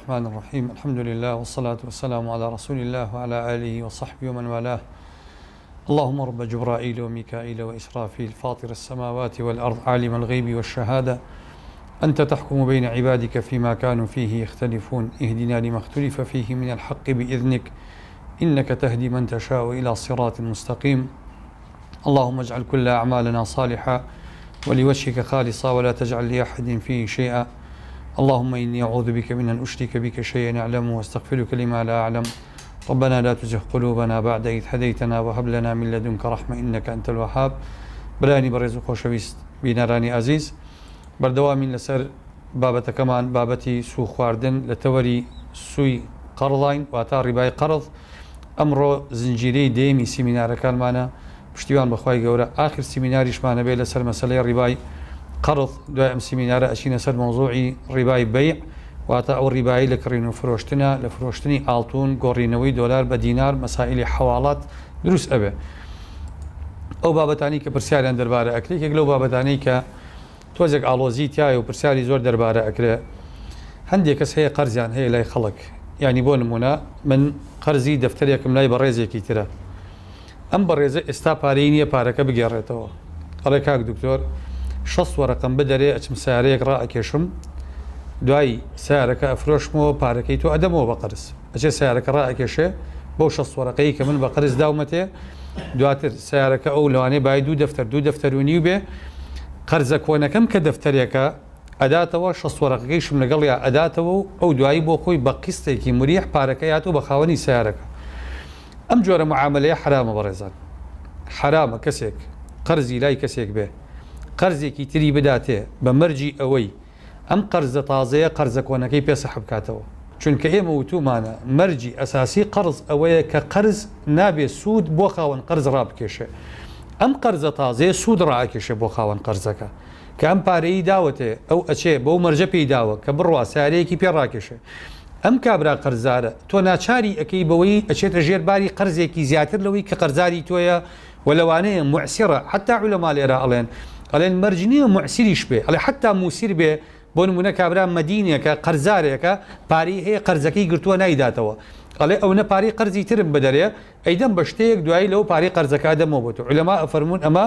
الرحمن الرحیم الحمد لله والصلاة والسلام علی رسول الله وعلی آله وصحبه ومن والاه اللهم رب جبرائیل ومیکائیل وإسرافیل فاطر السماوات والأرض عالم الغیب والشهادة أنت تحكم بين عبادك فيما كانوا فيه يختلفون اهدنا لما اختلف فيه من الحق بإذنك إنك تهدي من تشاء إلى صراط مستقيم اللهم اجعل كل أعمالنا صالحة ولوجهك خالصا ولا تجعل لأحد فيه شيئا اللهم إني أعوذ بك من أن أشرك بك شيئا أعلمه وأستغفرك لما لا أعلم ربنا لا تزغ قلوبنا بعد إذ هديتنا وهب لنا من لدنك رحمة إنك أنت الوهاب برایانی بەڕێز و خۆشەویست بینەرانی ئازیز بەردەوامین لەسەر بابەتەکەمان بابەتی سوو خواردن لە تەوەری سووی قەڕڵاین واتا ڕیبای قەڕض ئەمڕۆ زنجیرەی دەیەمی سیمینارەکانمانە پشتیوان بەخوای گەورە ئاخر سیمیناریشمان ئەبێ لەسەر مەسەلەی ڕیبای قەڕض دوای ئەم سیمینارە ئەچینە سەر مەوزوعی ڕیبای بەیع واتە ئەو ڕیبایەی لە کڕین و فرۆشتنە لە فرۆشتنی ئاڵتون گۆڕینەوەی دۆلار بە دینار مەسائیلی حەواڵات دروست ئەبێ ئەو بابەتانی کە پرسیاریان دەربارە ئەکرێ یەکێک لەو بابەتانەی کە تۆزێک ئاڵۆزی تیایە و پرسیاری زۆر دەربارە ئەکرێ هەندێک کەس هەیە قەرزیان هەیە لای خەڵک یانی بۆ نمونە من قەرزی دەفتەرێکم لای بەڕێزێکی ترە ئەم بەڕێزە ئێستا پارەی نییە پارەکە بگێڕێتەوە ئەڵێ کاک دکتۆر 6 وەرەقەم بدەرێ ئەچم سیارەیەک ڕائەکێشم دوای سیارەکە ئەفرۆشمەوە پارەکەی تۆ ئەدەمەوە بە قەرز ئەچێ سیارەکە ڕائەکێشێ بەو 6 وەرەقەی کە من بە قەرز داومەتێ دواتر سەیارەکە ئەو لەوانەیە بای دوو دەفتەر دوو دەفتەر و نیو بێ قەرزە کۆنەکەم کە دەفتەرێکە ئەداتەوە 6 وەرەقەکەیشم لەگەڵیا ئەداتەوە و ئەو دوایی بۆ خۆی بە قیستێکی مریح پارەکە یاتەوە بە خاوەنی سەیارەکە ئەم جۆرە معامەلەیە حەرامە بەڕێزان حەرامە کەسێک قەرزی لای کەسێک بێ قەرزێکی تری بداتێ بە مەرجی ئەوەی ئەم قەرزە تازەیە قەرزە کۆنەکەی پێ سەحب کاتەوە، چونکە ئێمە وتومانە مەرجی ئەساسی قەرز ئەوەیە کە قەرز نابێ سوود بۆ خاوەن قەرز ڕابکێشێ، ئەم قەرزە تازەیە سوود ڕائەکێشێ بۆ خاوەن قەرزەکە کە ئەم پارەیی داوەتێ ئەو ئەچێ بەو مەرجە پێی داوە کە بڕوا سارەیەکی پێ ڕاکێشێ ئەم کابرا قەرزارە تۆ ناچاری ئەکەی بەوەی ئەچێتە ژێر باری قەرزێکی زیاتر لەوەی کە قەرزاری تۆیە وە لەوانەیە موعسیڕە حەتا عولەما لێرە ئەڵێن ئەڵێن مەرج نییە موعسیریش بێ ئەڵێ حەتا موسیر بێ بۆ نمونە کابرا مەدینێکە قەرزارێکە پارەی هەیە قەرزەکەی گرتووە نایداتەوە ئەڵێ ئەونە پارەی قەرزی ترم بدەرێ ئەیدەم بە شتێک دوایی لەو پارەی قەرزەکە ئەدەمەوە بۆ تۆ عولەما ئەفەرموون ئەمە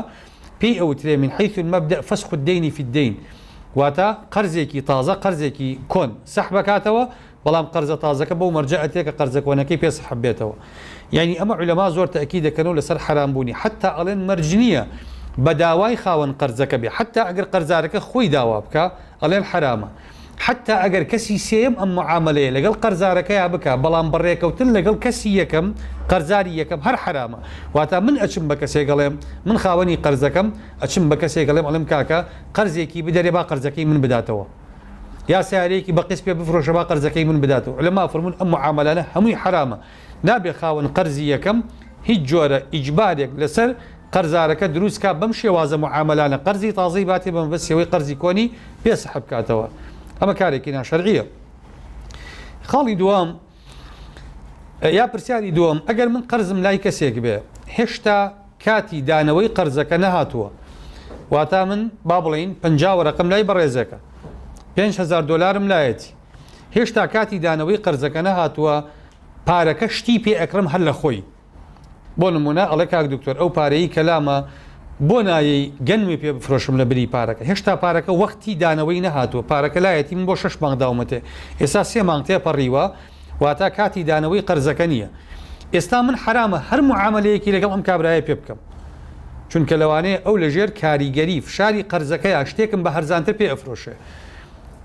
پێی ئەوترێ من حیث المبدأ فسخ الدین فی الدین واتە قەرزێکی تازە قەرزێکی کۆن سەحبەکاتەوە بەڵام قەرزە تازەکە بەو مەرجە ئەتێ کە قەرزە کۆنەکەی پێ سەحب بێتەوە یانی ئەمە عولەما زۆر تەئکید دەکەنەوە لەسەر حەرام بوونی حەتا ئەڵێن مەرج نییە بە داوای خاوەن قەرزەکە بێ حەتا ئەگەر قەرزارەکە خۆی داوا بکا ئەڵێن حەرامە حەتا ئەگەر کەسی سێیەم ئەم معامەلەیە لەگەڵ قەرزارەکەیا بکا بەڵام بە ڕێکەوتن لەگەڵ کەسی یەکەم قەرزاری یەکەم هەر حەرامە واتا من ئەچم بە کەسێک ئەڵێم من خاوەنی قەرزەکەم ئەچم بە کەسێک ئەڵێم ئەڵێم کاکە قەرزێکی بدەرێ با قەرزەکەی من بداتەوە یا سەیارەیەکی بە قیست پێ بفرۆشە با قەرزەکەی من بداتەوە عولەما فەرموون ئەم معامەلانە هەمووی حەرامە نابێ خاوەن قەرزی یەکەم هیچ جۆرە ئیجبارێک لەسەر قەرزارەکە دروست کا بەم شێوازە معامەلانە قەرزی تازەی باتێ بە مەبەستی ئەوەی قەرزی کۆنی پێ سەحب کاتەوە ئەمە کارێکی ناشەرعیە خاڵی دووەم یا پرسیاری دووەم، ئەگەر من قەرزم لای کەسێک بێ هێشتا کاتی دانەوەی قەرزەکە نەهاتووە واتا من با بڵێین 50 وەرەقەم لای بەڕێزێکە 5000 دۆلارم لایەتی هێشتا کاتی دانەوەی قەرزەکە نەهاتووە پارەکە شتی پێ ئەکڕم هەر لە خۆی بۆ نمونە ئەڵێ کاک دکتۆر ئەو پارەی کە لامە بۆ نایەی گەنمێ پێ بفرۆشم لە بری پارەکە هێشتا پارەکە وەختی دانەوەی نەهاتووە پارەکە لایەتی من بۆ شەش مانگ داومەتێ ئێستا سێ مانگ تێپەڕیوە واتا کاتی دانەوەی قەرزەکە نییە ئێستا من حەرامە هەر معامەلەیەکی لەگەڵ ئەم کابرایە پێ بکەم چونکە لەوانەیە ئەو لەژێر کاریگەری فشاری قەرزەکەیا شتێکم بە هەرزانتر پێ ئەفرۆشێ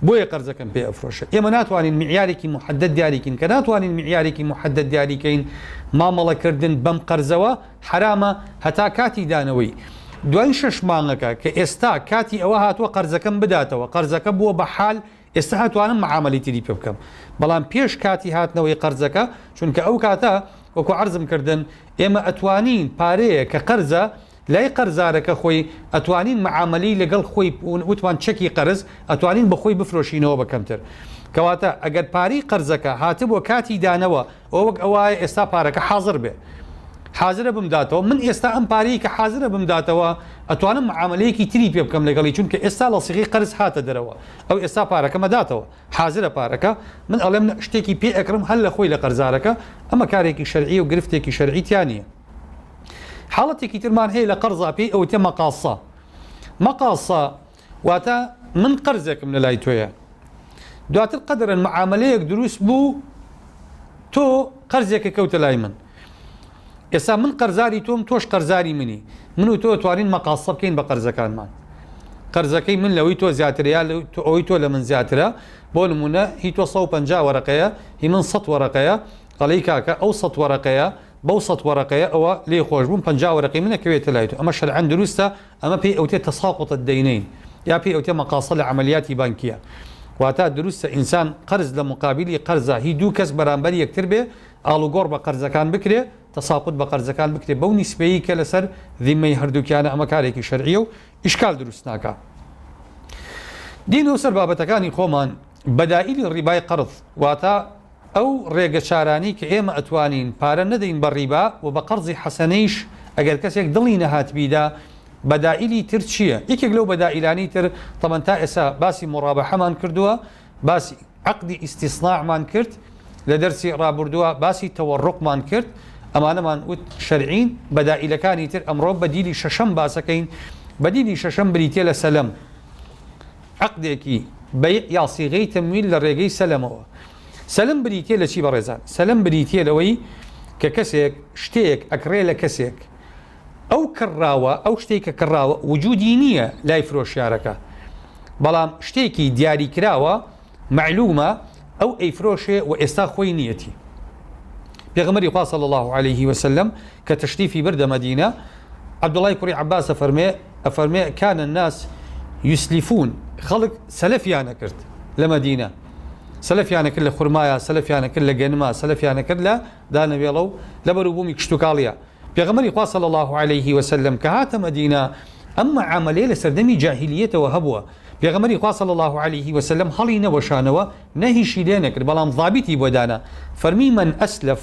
بۆیە قەرزەکەم پێ ئەفرۆشێ. ئێمە ناتوانین معیارێکی موحەدەد دیاری کەین، کە ناتوانین معیارێکی موحەدەد دیاری کەین مامەڵە کردن بەم قەرزەوە حەرامە هەتا کاتی دانەوەی. دوای شەش مانگەکە کە ئێستا کاتی ئەوە هاتووە قەرزەکەم بداتەوە، قەرزەکە بووە بە حال ئێستا ئەتوانم معامەلەی تری پێ بکەم، بەڵام پێش کاتی هاتنەوەی قەرزەکە چونکە ئەو کاتە وەکو عەرزم کردن ئێمە ئەتوانین پارەیە کە قەرزە لای قەرزارەکە خۆی ئەتوانین معامەلەی لەگەڵ خۆی وتمان چەکی قەرز ئەتوانین بە خۆی بفرۆشینەوە بە کەمتر کەواتە ئەگەر پارەی قەرزەکە هاتبووە کاتی دانەوە ئەوە وەک ئەوایە ئێستا پارەکە حازر بێ. حازرە بمداتەوە، من ئێستا ئەم پارەیەی کە حازرە بمداتەوە ئەتوانم معامەلەیەکی تری پێ بکەم لەگەڵی، چونکە ئێستا لە سیغەی قەرز هاتە دەرەوە، ئەو ئێستا پارەکەم ئەداتەوە، حازرە پارەکە، من ئەڵێم شتێکی پێ ئەکڕم هەر لە خۆی لە قەرزارەکە، ئەمە کارێکی شەرعیە و گرفتێکی شەرعی تیا نییە. حاڵەتێکی ترمان هەیە لە قەرزا پێی ئەوتێ مەقاصە. مەقاصە واتە من قەرزێکم لە لای تۆیە، دواتر قەدرەن معامەلەیەک دروست بوو تۆ قەرزێکە کەوتە لای من، ئێستا من قەرزاری تۆم تۆش قەرزاری منی، من و تۆ توانین مەقاصە بکەین بە قەرزەکانمان، قەرزەکەی من لەوەی تۆ زیاترە یا ئەوەی تۆ لە من زیاترە، بۆ نمونە هی تۆ 150 وەرەقەیە هی من 100 وەرەقەیە، ئەڵێی کاکە ئەو 100 وەرەقەیە بەو 100 وەرەقەیە ئەوە لێی خۆش بووم 50 وەرەقەی منە کەوێتە لای تۆ، ئەمە شەرعەن دروستە، ئەمە پێی ئەوتێ تساقط الدینین یا پێی ئەوتێ مەقاصە لە عەمەلیاتی بانکیە، واتە دروستە ئینسان قەرز لە مقابلی قەرزا هی دوو کەس بەرامبەر یەکتر بێ ئاڵوگۆڕ بە قەرزەکان بکرێ، تساقط بە قەرزەکان بکرێ بەو نیسبەیەی کە لەسەر ذیمەی هەردووکیانە، ئەمە کارێکی شەرعیە و ئیشکال دروست ناکا. دێینەوە سەر بابەتەکانی خۆمان، بەدائیلی ڕیبای قەرض، واتە ئەو ڕێگە چارانەی کە ئێمە ئەتوانین پارە نەدەین بە ڕیبا و بە قەرزی حەسەنەیش ئەگەر کەسێک دڵی نەهات بیدا، بەدائیلی تر چییە؟ یەکێک لەو بەدائیلانەی تر تەبەن تا ئێستا باسی موڕابەحەمان کردووە، باسی عەقدی ئیستیسناعمان کرد لە دەرسی ڕابوردووە، باسی تەوەڕوقمان کرد، ئەمانەمان وت شەرعین. بەدائیلەکانی تر ئەمڕۆ بەدیلی شەشەم باسەکەین. بەدیلی شەشەم بریتیە لە سەلەم، عەقدێکی بەیع یا سیغەی تەمویل لە ڕێگەی سەلەمەوە. سەلەم بریتیە لە چی بەڕێزان؟ سەلەم بریتیە لەوەی کە کەسێک شتێک ئەکڕێ لە کەسێک، ئەو کڕاوە، ئەو شتێک کە کڕاوە وجودی نییە لای فرۆشیارەکە، بەڵام شتێکی دیاریکراوە مەعلومە ئەو ئەیفرۆشێ و ئێستا خۆی نیەتی. پێغەمبەری خوا صلی اللە علیه وسلم کە تەشریفی بردە مەدینە، عەبدوڵای کوڕی عەباس ئەفەرمێ ئەفەرمێ کان الناس یسلفون، خەڵک سەلەفیان ئەکرد لە مەدینە، سەلەفیان ئەکرد لە خورمایە، سەلەفیان ئەکرد لە گەنما، سەلەفیان ئەکرد لە دانەوێڵە و لە بەروبوومی کشتوکاڵیە. پێغەمبەری خوا صلی اللە علیه وسلم کە هاتە مەدینە ئەم معامەلەیە لە سەردەمی جاهیلیەتەوە هەبووە، پێغەمبەری خوا صلی اللە علیه وسلم هەڵی نەوەشانەوە نەهیشی لێ نەکرد بەڵام ضابطی بۆ دانا فەرمی من اسلف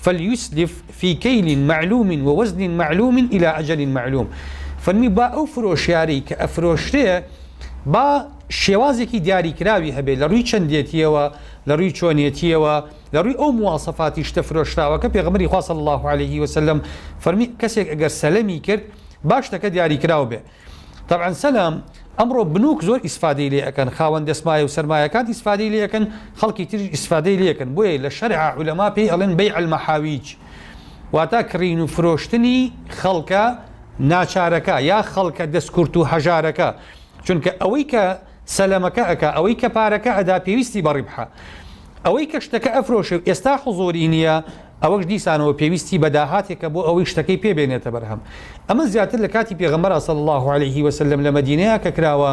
فلیسلف فی کیل معلوم ووزن معلوم الی اجل معلوم فەرمی با ئەو فرۆشیارەی کە ئەفرۆشرێ با شێوازێکی دیاریکراوی هەبێ لە ڕووی چەندێتیەوە لە ڕووی چۆنێتیەوە لە ڕووی ئەو مواسەفاتی شتە فرۆشراوەکە پێغەمبەری خوا صلی اللە علیه وسلم فەرمی کەسێک ئەگەر سەلەمی کرد با شتەکە دیاریکراو بێ. تەبعەن سەلام ئەمڕۆ بنوک زۆر ئیسفادەی لێ ئەکەن خاوەن دەسمایە و سەرمایەکان ئیسفادەی لێ ئەکەن خەڵکی تریش ئیسفادەی لێ ئەکەن بۆیە لە شەرعا عولەما پێی ئەڵێن بەیع المەحاویج واتا کڕین و فرۆشتنی خەڵکە ناچارەکە یا خەڵکە دەستکورت و هەژارەکە چونکە ئەوەی کە سەلەمەکە ئەکا ئەوەی کە پارەکە ئەدا پێویستی بە ڕیبحە ئەوەی کە شتەکە ئەفرۆشێ و ئێستا حزوری نییە ئەوەش دیسانەوە پێویستی بە داهاتێکە بۆ ئەوەی شتەکەی پێ بێنێتە بەرهەم. ئەمە زیاتر لە کاتی پێغەمبەرا صلی اللە علیه وسلم لە مەدینەیا کە کراوە،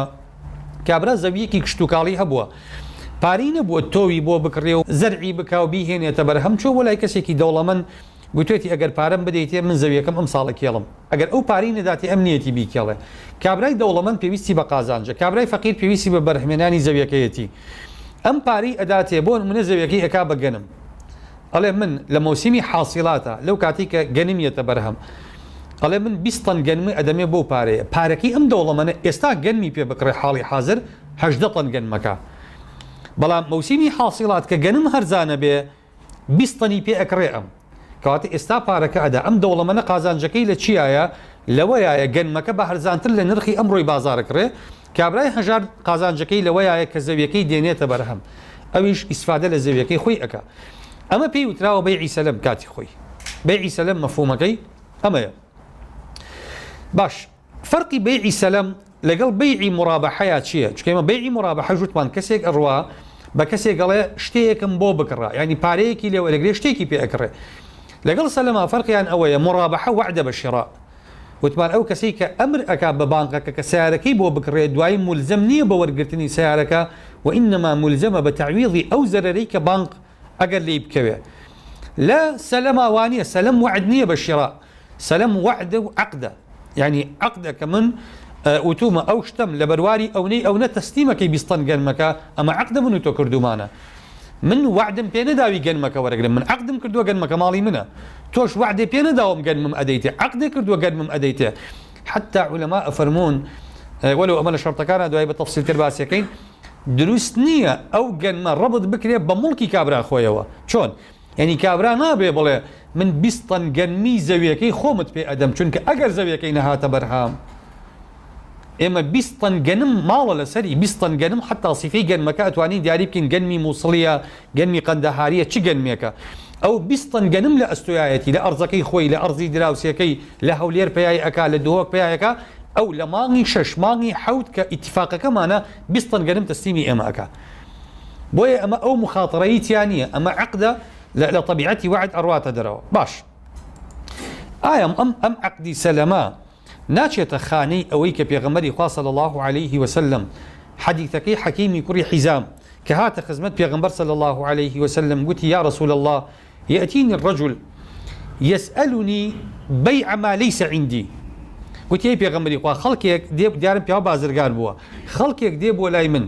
کابرا زەوییەکی کشتوکاڵی هەبووە، پارەی نەبووە تۆوی بۆ بکڕێ و زەرعی بکا و بیهێنێتە بەرهەم، چووە بۆ لای کەسێکی دەوڵەمەند گوتوێتی ئەگەر پارەم بدەیتێ من زەویەکەم ئەمساڵ ئەکێڵم. ئەگەر ئەو پارەی نەداتێ ئەم نیەتی بیکێڵێ. کابرای دەوڵەمەند پێویستی بە قازانجە، کابرای فەقیر پێویستی بە بەرهەمێنانی زەویەکەیەتی. ئەم پارەی ئەداتێ بۆ نمونە زەویەکەی ئەکا بە گەنم. ئەڵێ من لە مەوسیمی حاسیڵاتە لەو کاتەی کە گەنم یەتە بەرهەم ئەڵێ من 20 تەن گەنمی ئەدەمێ بەو پارەیە. پارەکەی ئەم دەوڵەمەنە ئێستا گەنمی پێ بکڕێ حاڵی حازر 18 تەن گەنمەکە. بەڵام مەوسیمی حاسیڵات کە گەنم هەرزانە بێ 20 تەنی پێ ئەکڕێ ئەم. کەواتە ئێستا پارەکە ئەدا. ئەم دەوڵەمەنە قازانجەکەی لە چیایە؟ لەوەیایە گەنمەکە بە هەرزانتر لە نرخی ئەمڕۆی بازاڕ ئەکڕێ. کابرای هەژار قازانجەکەی لەوەیایە کە زەویەکەی دێنێتە بەرهەم. ئەویش ئیسفادە لە زەویەکەی خۆی ئەکا. ئەمە پێی وتراوە بەیعی سەلەم کاتی خۆی. بەیعی سەلەم مەفهومەکەی ئەمەیە. باش فەرقی بەیعی سەلەم لەگەڵ بەیعی مورابەحەیا چییە؟ چونکە ئێمە بەیعی مورابەحەش وتمان کەسێک ئەڕوا بە کەسێک ئەڵێ شتێکم بۆ بکڕە، یانی پارەیەکی لێ وەرەگرێ شتێکی پێ ئەکڕێ. لەگەڵ سەلەما فەرقیان ئەوەیە مورابەحە وەعدە بە شراء. وتمان ئەو کەسەی کە ئەمر ئەکا بە بانقەکە کە سەیارەکەی بۆ بکڕێ دوایی مولزەم نییە بە وەرگرتنی سەیارەکە وئینما مولزەمە بە تەعویضی ئەو زەرەرەی کە بانق ئەگەر لێی بکەوێ. لە سەلەما وانییە، سەلەم وەعد نییە بە شراء. سەلەم وەعدە و عەقدە یانی عەقدە کە من وتومە ئەو شتەم لە بەرواری ئەونەی ئەونە تەسلیمەکەی 20 تەن گەنمەکە ئەمە عەقدە من و تۆ کردومانە. من وەعدم پێ نەداوی گەنمەکە وەرەگرم، من عەقدم کردووە گەنمەکە ماڵی منە، تۆش وەعدێ پێ نەداوم گەنمم ئەدەیتێ، عەقدێ کردووە گەنمم ئەدەیتێ. حەتتا عولەما ئەفەرموون، وەلەو ئەمە لە شەرتەکانا دوایی بە تەفسیلتر باسی ئەکەین، دروست نییە ئەو گەنمە ڕەبت بکرێ بە موڵکی کابرا خۆیەوە. چۆن؟ یانی کابرا نابێ بڵێ من 20 تەن گەنمی زەویەکەی خۆمت پێ ئەدەم، چونکە ئەگەر زەویەکەی نەهاتە بەرهەم، ئێمە 20 تەن گەنم ماڵە لەسەری، 20 تەن گەنم حەتا سیفەی گەنمەکە ئەتوانین دیاری بکەین گەنمی موسڵیە، گەنمی قەندەهاریە، چ گەنمێکە. ئەو 20 تەن گەنم لە ئەستۆیایەتی، لە ئەرزەکەی خۆی، لە ئەرزی دراوسێکەی، لە هەولێر پەیای ئەکا، لە دهۆک پەیای ئەکا، ئەو لە مانگی شەش، مانگی حەوت کە ئیتیفاقەکەمانە 20 تەن گەنم تەسلیمی ئێمە ئەکا. بۆیە ئەمە ئەو مخاتەرەی تیا نییە، ئەمە عەقدە لە تەبیعەتی وەعد ئەڕواتە دەرەوە. باش ئایا ئەم عەقدی سەلەمە ناچێتە خانەی ئەوەی کە پێغەمبەری خوا صلی اللە علیه وسلم حەدیثەکەی حەکیمی کوڕی حیزام کە هاتە خزمەت پێغەمبەر صلی اللە علیه وسلم گوتی یا رسول اللە یأتینی الرجل یسألنی بیع ما لیس عندی گوتی ئەی پێغەمبەری خوا خەڵکێک دێ دیارم پیاو بازرگان بووە خەڵکێک دێ بۆ لای من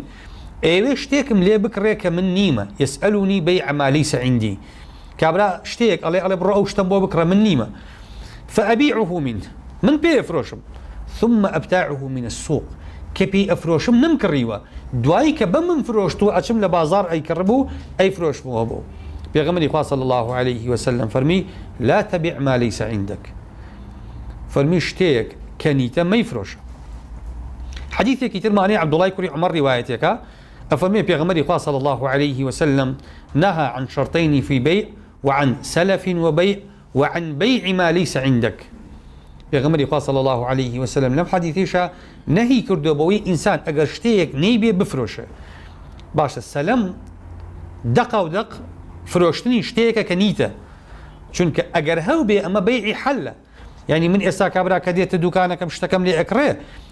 ئەیەوێ شتێکم لێ بکڕێ کە من نیمە یسألنی بیع ما لیس عندی کابرا شتێک ئەڵێ ئەڵێ بڕۆ ئەو شتەم بۆ بکڕە من نیمە فأبيعه منه من پێ ئەفرۆشم ثم أبتاعه من السوق کە پێی ئەفرۆشم نەمکڕیوە دوایی کە بەمم فرۆشتووە ئەچم لە بازاڕ ئەیکڕم و ئەیفرۆشمەوە بۆ پێغەمبەری خوا صلی الله علیه وسلم فەرمی لا تبع ما ليس عندك فەرمی شتێک کە نیتە مەیفرۆشە. حدیثێکی ترمانەی عەبدوڵای کوڕی عومەر ڕیوایەتێکە ئەفەرمێ پێغەمبەری خوا صلی الله علیه وسلم نهى عن شرطين في بيع وعن سلف وبيع وعن بيع ما ليس عندك. پێغەمبەری خوا صلی اللە علیه وسلم لەم حەدیثیشا نەهی کردووە بەوەی ئینسان ئەگەر شتێک نەیبێ بفرۆشێ. باشە سەلەم دەقا و دەق فرۆشتنی شتێکە کە نیتە، چونکە ئەگەر هەوبێ ئەمە بەیعی حەلە. یعنی من ئێستا کابرا کە دێتە دوکانەکەم شتەکەم لێ ئەکڕێ،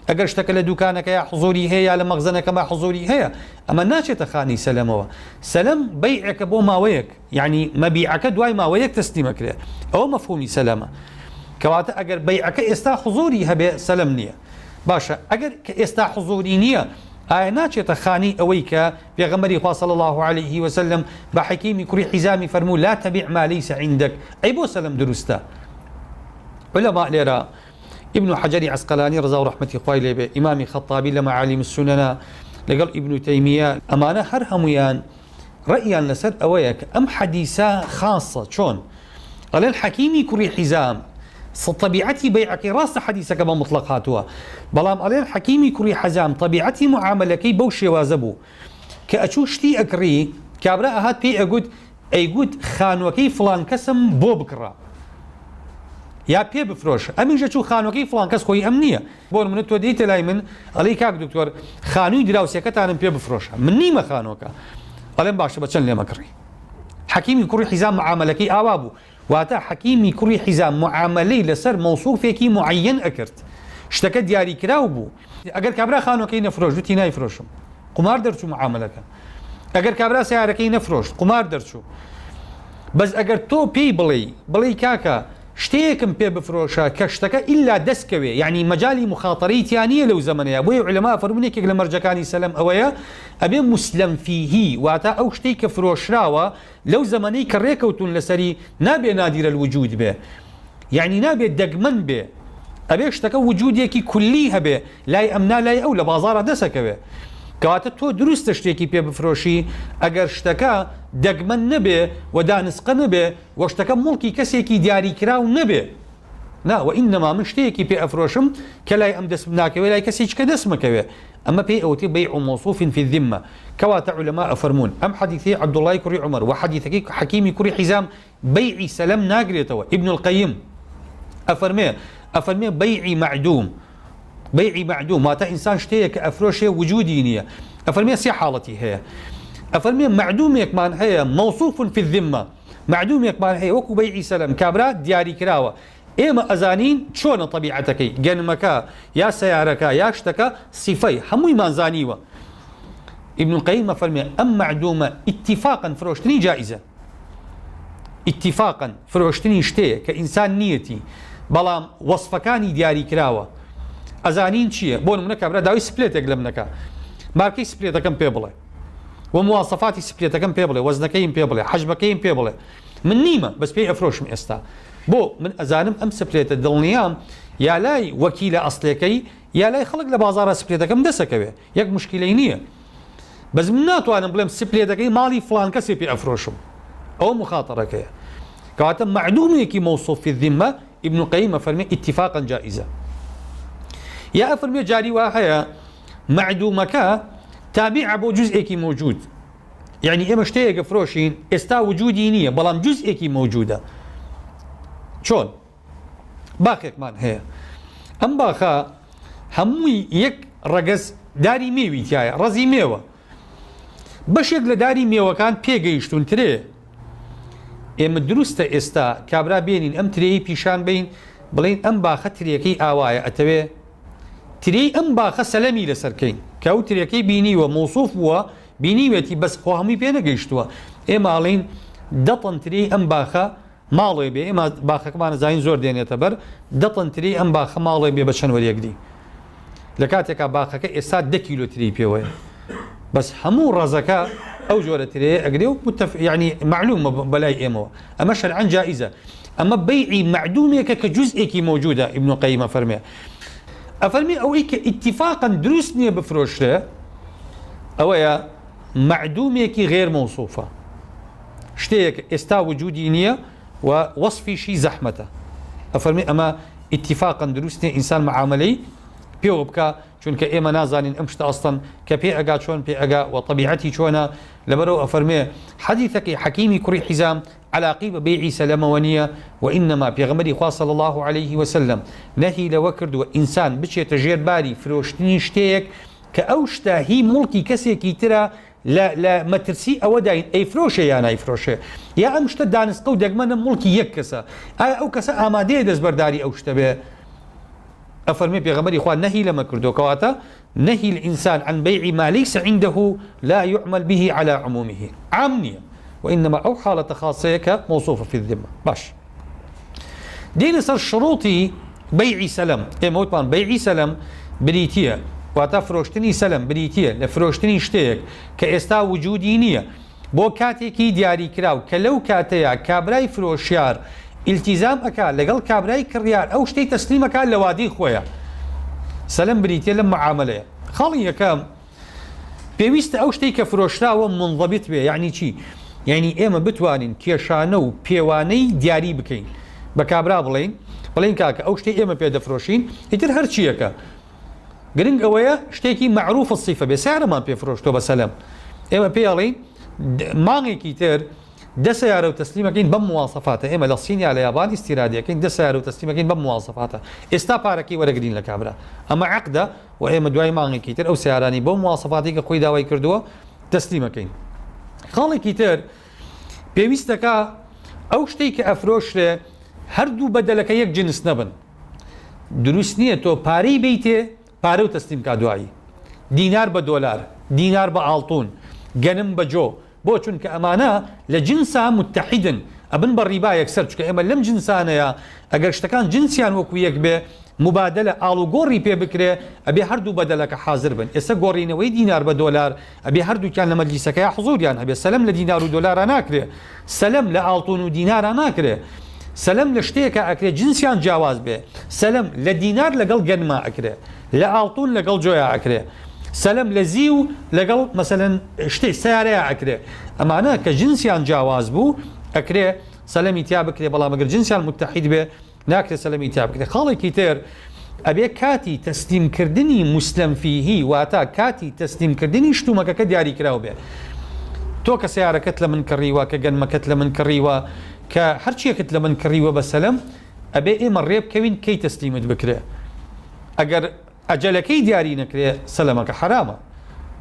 ئەگەر شتەکە لە دوکانەکەیا حزوری هەیە یا لە مەخزەنەکەما حزوری هەیە، ئەمە ناچێتە خانی سەلەمەوە. سەلەم بەیعێکە بۆ ماوەیەک، یعنی مەبیعەکە دوای ماوەیەک تەسلیم ئەکرێ، ئەوە مەفهومی سەلەمە. کەواتە ئەگەر بەیعەکە ئێستا حزوری هەبێ سەلەم نییە. باشە ئەگەر کە ئێستا حزوری نییە، ئایا ناچێتە خانی ئەوەی کە پێغەمبەری خوا صلی الله علیه وسلم بە حەکیمی کوڕی حیزامی فەرموو لا تبع ما ليس عندك؟ ئەی بۆ سەلەم دروستە؟ علماء لێرە ابن حجری عسقلانی ڕەزا و ڕەحمەتی خوای لێبێ، ئیمامی خەتابی لە معالیم السننە لەگەڵ ئیبن تەیمیە، ئەمانە هەر هەمویان ڕەئیان لەسەر ئەوەیە کە ئەم حەدیسە خاصە. چۆن ئەڵێن حەکیمی کوڕی حیزام طبیعەتی بەیعەکەی ڕاستە حەدیسەکە بە مطلق هاتووە، بەڵام ئەڵێن حەکیمی کوڕی حەزام طبیعەتی معاملەکەی بەو شێوازە بوو کە ئەچوو شتی ئەکڕی، کابرا ئەهات پێی ئەگوت ئەیگوت خانوەکەی فڵان کەسم بۆ بکڕە یا پێ بفرۆشە، ئەمیش ئەچوو خانوەکەی فڵان کەس خۆی ئەم نییە. بۆ نمونە تۆ دێیتە لای من ئەڵێی کاک دکتۆر خانووی دراوسێکەتانم پێ بفرۆشە، من نیمە خانووەکە، ئەڵێم باشە بە چەند لێمە کڕی؟ حەکیمی کوڕی حیزام معامەلەکەی ئاوا بوو، واتە حەکیمی کوڕی حیزام معامەلەی لەسەر مەوسوفێکی معەیەن ئەکرد، شتەکە دیاریکراو بوو. ئەگەر کابرا خانووەکەی نەفرۆشت وتی نایفرۆشم، قومار دەرچوو معامەلەکە. ئەگەر کابرا سەیارەکەی نەفرۆشت قومار دەرچوو. بەس ئەگەر تۆ پێی بڵێی بڵێی کاکە شتێکم پێ بفرۆشە کە شتەکە ئیلا دەست کەوێ، یعنی مەجالی مخاتەرەی تیا نییە لەو زەمەنەیە. بۆیە عولەما فەرموون یەکێک لە مەرجەکانی سەلەم ئەوەیە ئەبێ موسلەم فیهی، واتە ئەو شتەی کە فرۆشراوە لەو زەمەنەی کە ڕێکەوتوون لەسەری نابێ نادیرە الوجود بێ، یعنی نابێ دەگمەن بێ، ئەبێ شتەکە وجودێکی کولی هەبێ، لای ئەم نا لای ئەو لە بازاڕا دەسەکەوێ. کەواتە تۆ دروستە شتێکی پێ بفرۆشی ئەگەر شتەکە دەگمەن نەبێ و دانسقە نەبێ و شتەکە موڵکی کەسێکی دیاریکراو نەبێ. نا وئینەما من شتێکی پێ ئەفرۆشم کە لای ئەم دەستم ناکەوێ لای کەسێکی کە دەستمەکەوێ، ئەمە پێی ئەوترێ بەیع مەوصوف فی الذمە. کەواتە عولەما ئەفەرموون ئەم حەدیثەی عەبدوڵڵای کوڕی عومەر و حەدیثەکەی حەکیمی کوڕی حیزام بەیعی سەلەم ناگرێتەوە. ئیبن القەیم ئەفەرمێ ئەفەرمێ بەیعی مەعدوم، بەیعی مەعدوم واتە ئینسان شتەیە کە ئەفرۆشێ وجودی نییە. ئەفەرمێ سێ حاڵەتی هەیە. ئەفەرمێ مەعدومێکمان هەیە مەوصوف فی الذمە، مەعدومێکمان هەیە وەکو بەیعی سەلەم کابرا دیاریکراوە، ئێمە ئەزانین چۆنە تەبیعەتەکەی، گەنمەکە یا سەیارەکە یا شتەکە سیفەی هەموویمان زانیوە. ئیبن القەیم ئەفەرمێ ئەم مەعدومە ئیتیفاقا فرۆشتنی جائیزە. ئیتیفاقا فرۆشتنی شتەیە کە ئینسان نیەتی بەڵام وەسفەکانی دیاریکراوە ئەزانین چییە. بۆ نمونە کابرا داوای سپلێتێک لە منەکە، مارکەی سپلێتەکەم پێ بڵێ. و مواسەفاتی سپلێتەکەم پێ بڵێ، وەزنەکەیم پێ بڵێ، حەجمەکەیم پێ بڵێ. من نیمە بەس پێی ئەفرۆشم ئێستا. بۆ؟ من ئەزانم ئەم سپلێتە دڵنیام یا لای وەکیلە ئەسڵیەکەی یا لای خەڵک لە بازاڕا سپلێتەکەم دەسەکەوێ، یەک موشکیلەی نییە. بەس من ناتوانم بڵێم سپلێتەکەی ماڵی فڵان کەسێ پێ ئەفرۆشم. ئەوە موخاتەرەکەیە. کەواتە مەعدومێکی مەوسوف فی الذمە ابن قەیم ئەفەرمێ ئیتفاقا جائیزە. یا ئەفەرمێ جاری وا هەیە مەعدومەکە تابیعە بۆ جوزئێکی مەوجود. یعنی ئێمە شتەیەک ئەفرۆشین ئێستا وجودی نییە بەڵام جوزئێکی مەوجودە. چۆن؟ باخێکمان هەیە ئەم باخە هەمووی یەک ڕەگەز داری مێوی تایە ڕەزی مێوە بەشێک لە داری مێوەکان پێگەیشتون ترێ ئێمە دروستە ئێستا کابرا بێنین ئەم ترێی پیشان بین بڵین ئەم باخە ترێکەی ئاوایە ئەتەوێ ترێی ئەم باخە سەلەمی لەسەر کەین کە ئەو ترێکەی بینیوە مەوسوف بووە بینیوێتی بەس خۆ هەمووی پێ نەگەیشتووە ئێمە ئەڵێین دە تەن ترێی ئەم باخە ماڵێ بێ ئێمە باخەکەمان ئەزانین زۆر دێنێتە بەر دە تەن ترێی ئەم باخە ماڵێ بێ بە چەند وەریەگری لە کاتێکا باخەکە ئێستا دە کیلۆ ترێی پێوەیە بەس هەموو ڕەزەکە ئەو جۆرە ترێیە ئەگرێ و متف یعنی معلومە بەلای ئێمەوە ئەمە شەرعەن جائیزە ئەمە بەیعی مەعدومێکە کە جوزئێکی مەوجودە ئیبن قەیم ئەفەرمێ ئەفەرمێ ئەوەی کە ئیتیفاقەن دروست نییە بفرۆشرێ ئەوەیە مەعدومێکی غێر مەوسوفە شتەیەک ئێستا وجودی نییە و وەصفیشی زەحمەتە ئەفەرمێ ئەمە ئیتیفاقەن دروست نییە ئینسان معامەلەی پێوە بکا چونکە ئێمە نازانین ئەم شتە ئەسڵەن کە پێ ئەگا چۆن پێ ئەگا و تەبیعەتی چۆنە لەبەرئەوە ئەفەرمێ حەدیثەکەی حەکیمی کوڕی حیزام عەلاقەی بە بەیعی سەلەمەوە نییە وئینەما پێغەمبەری خوا صلی اللە علیه وسلم نەهی لەوە کردووە ئینسان بچێتە ژێر باری فرۆشتنی شتێک کە ئەو شتە هی موڵکی کەسێکی ترە لە لە مەترسی ئەوەداین ئەیفرۆشێ یا نایفرۆشێ یا ئەم شتە دانسقە و دەگمەنە موڵکی یەک کەسە ئایا ئەو کەسە ئامادەیە دەستبەرداری ئەو شتە بێ ئەفەرمێ پێغەمبەری خوا نەهی لەمە کردووە کەواتە نهی الانسان عن بيع ما ليس عنده لا يعمل به على عمومه عام نییە وإنما ئەو حاڵەتە خاصەیە کە موصوفە في الذمة باش دێنە سەر شروطی بەیعی سەلەم ئێمە وتمان بەیعی سەلەم بریتییە واتە فرۆشتنی سەلەم بریتییە لە فرۆشتنی شتێک کە ئێستا وجودی نییە بۆ کاتێکی دیاریکراو کە لەو کاتەیا کابرای فرۆشیار ئیلتیزام ئەکا لەگەڵ کابرای کڕیار ئەو شتەی تەسلیم ئەکا لە وادەی خۆیا. سەلەم بریتیە لەم معامەلەیە. خاڵی یەکەم، پێویستە ئەو شتەی کە فرۆشراوە مونضبط بێ، یەعنی چی؟ یەعنی ئێمە بتوانین کێشانە و پێوانەی دیاری بکەین بە کابرا بڵێین بڵێین کاکە ئەو شتەی ئێمە پێ دەفرۆشین ئیتر هەرچییەکە گرنگ ئەوەیە شتێکی مەعروف الصفە بێ سەیارەمان پێ فرۆشتووە بە سەلەم ئێمە پێی ئەڵێین مانگێکی تر دە سەیارە و تەسلیمەکەین بەم مواسەفاتە ئێمە لە سین یا لە یابان ئیستیرادیەکەین دە سەیارە و تەسلیمەکەین بەم مواسەفاتە ئێستا پارەکەی وەرەگرین لە کابرا ئەمە عەقدە و ئێمە دوای مانگێکی تر ئەو سەیارانی بەو مواسەفاتی کە خۆی داوای کردووە تەسلیمەکەین خاڵێکی تر پێویستەکە ئەو شتێک کە ئەفرۆشرێ هەردوو بەدەلەکە یەک جنس نەبن دروست نییە تۆ پارەی بیتێ پارە و تەسلیم کا دوایی دینار بە دۆلار دینار بە ئاڵتون گەنم بە جۆ بۆ چونکە ئەمانە لە جنسا متحدن ئەبن بە ڕیبا یەکسەر چونکە ئێمە لەم جنسانەیە ئەگەر شتەکان جنسیان وەکو یەک بێ مبادلە ئاڵوگۆڕی پێ بکرێ ئەبێ هەردوو بەدەلەکە حازر بن ئێستا گۆڕینەوەی دینار بە دۆلار ئەبێ هەردووکیان لە مەجلیسەکەیا حزوریان هەبێ سەلەم لە دینار و دۆلارا ناکرێ سەلەم لە ئاڵتون و دینارا ناکرێ سەلەم لە شتێکا ئەکرێ جنسیان جیاواز بێ سەلەم لە دینار لەگەڵ گەنما ئەکرێ لە ئاڵتون لەگەڵ جۆیا ئەکرێ سەلەم لە زیو لەگەڵ مەسەلەن شتێ سەیارەیا ئەکرێ ئەمانە کە جنسیان جیاواز بوو ئەکرێ سەلەمی تیا بکرێ بەڵام ئەگەر جنسیان متحید بێ ناکرێ سەلەمی تیا بکرێ خاڵێکی تر ئەبێ کاتی تەسلیم کردنی موسلەم فیهی واتا کاتی تەسلیم کردنی شتومەکەکە دیاری کراو بێ تۆ کە سەیارەکەت لە من کڕیوە کە گەنمەکەت لە من کڕیوە کە هەرچیەکت لە من کڕیوە بە سەلەم ئەبێ ئێمە ڕێ بکەوین کەی تەسلیمت بکرێ ئەگەر ئەجەلەکەی دیاری نەکرێ سەلەمەکە حەرامە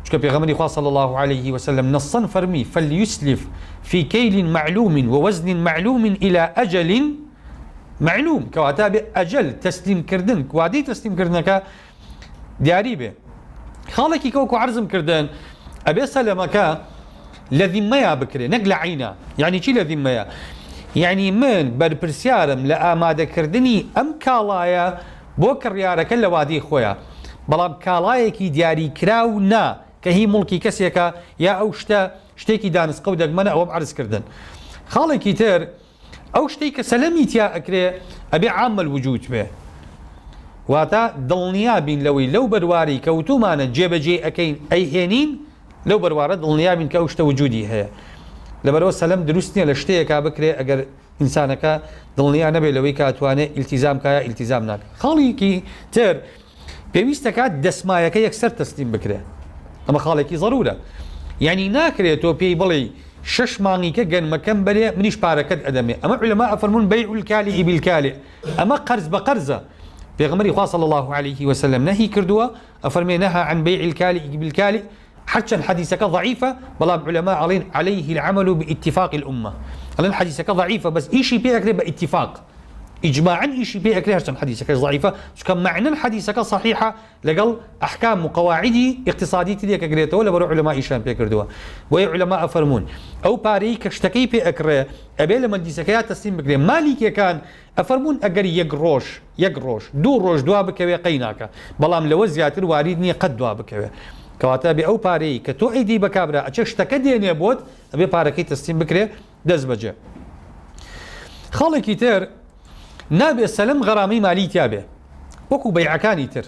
چونکە پێغەمبەری خوا صلی اللە علیه وسلم نصا فەرمی فلیسلف فی کیل معلوم ووزن معلوم الی اجل معلوم کەواتە بێ ئەجەل تەسلیم کردن وادەی تەسلیم کردنەکە دیاری بێ خاڵێکی کە وەکو عەرزم کردن ئەبێ سەلەمەکە لە ذیمەیا بکرێ نەک لە عەینا یعنی چی لە ذیمەیا یعنی من بەرپرسیارم لە ئامادەکردنی ئەم کاڵایە بۆ کڕیارەکە لە وادەی خۆیا بەڵام کاڵایەکی دیاری کراو نا. کە هی موڵکی کەسێکە یا ئەو شتە شتێکی دانسقە و دەگمەنە ئەوەم عەرز کردن. خاڵێکی تر ئەو شتەی کە سەلەمی تیا ئەکرێ ئەبێ عام الوجود بێ واتە دڵنیا بین لەوەی لەو بەروارەی کە وتومانە جێبەجێی ئەکەین ئەیهێنین لەو بەروارە دڵنیا بین کە ئەو شتە وجودی هەیە لەبەرئەوە سەلەم دروست نییە لە شتەیەکا بکرێ ئەگەر ئینسانەکە دڵنیا نەبێ لەوەی کە ئەتوانێ ئیلتیزام کا یا ئیلتیزام ناکا خاڵێکی تر پێویستەکات دەسمایەکە یەکسەر تەسلیم بکرێ ئەمە خاڵێکی زەرورە یعنی ناکرێت تۆ پێی بڵێی شەش مانگیکە گەنمەکەم بەرێ منیش پارەکەت ئەدەمێ ئەمە علەما ئەفەرموون بەیع الکالی بالکالی ئەمە قەرز بە قەرزە پێغەمبەری خوا صلی الله علیه وسلم نەهی کردووە ئەفەرمێ نهى عن بيع الكالئ بالكالئ هەرچەند حەدیسەکە ضعیفە بەڵام علەما ئەڵێن علیه العمل باتفاق الامە ئەڵێن حەدیسەکە ضعیفە بەس ئیشی پێ ئەکرێ بە ئیتفاق ئیجماعا ئیشی پێ ئەکرێ هەرچەند حەدیسەکەش ضعیفە چونکە مەعنەن حەدیسەکە صحیحە لەگەڵ ئەحکام و قەواعیدی ئیقتیسادی تر یەکەگرێتەوە لەبەر علەما ئیشیان پێ کردووە بۆیە علەما ئەفەرموون ئەو پارەی کە شتەکەی پێ ئەکڕێ ئەبێ لە مەجلیسەکەیا تەسلیم بکرێ مالیکیەکان ئەفەرموون ئەگەر یەک ڕۆژ یەک ڕۆژ دوو ڕۆژ دوا بکەوێ قەی ناکا بەڵام لەوە زیاتر وارید نییە قەت دوا بکەوێ کەواتە ئەبێ ئەو پارەی کە تۆ ئەیدەی بە کابرا ئەچێ شتەکە دێنێ بۆت ئەبێ پارەکەی تەسلیم بکرێ دەست بەجێ. خاڵێکی تر نابێ سەلەم غەرامەی مالی تیا بێ وەکو بەیعەکانی تر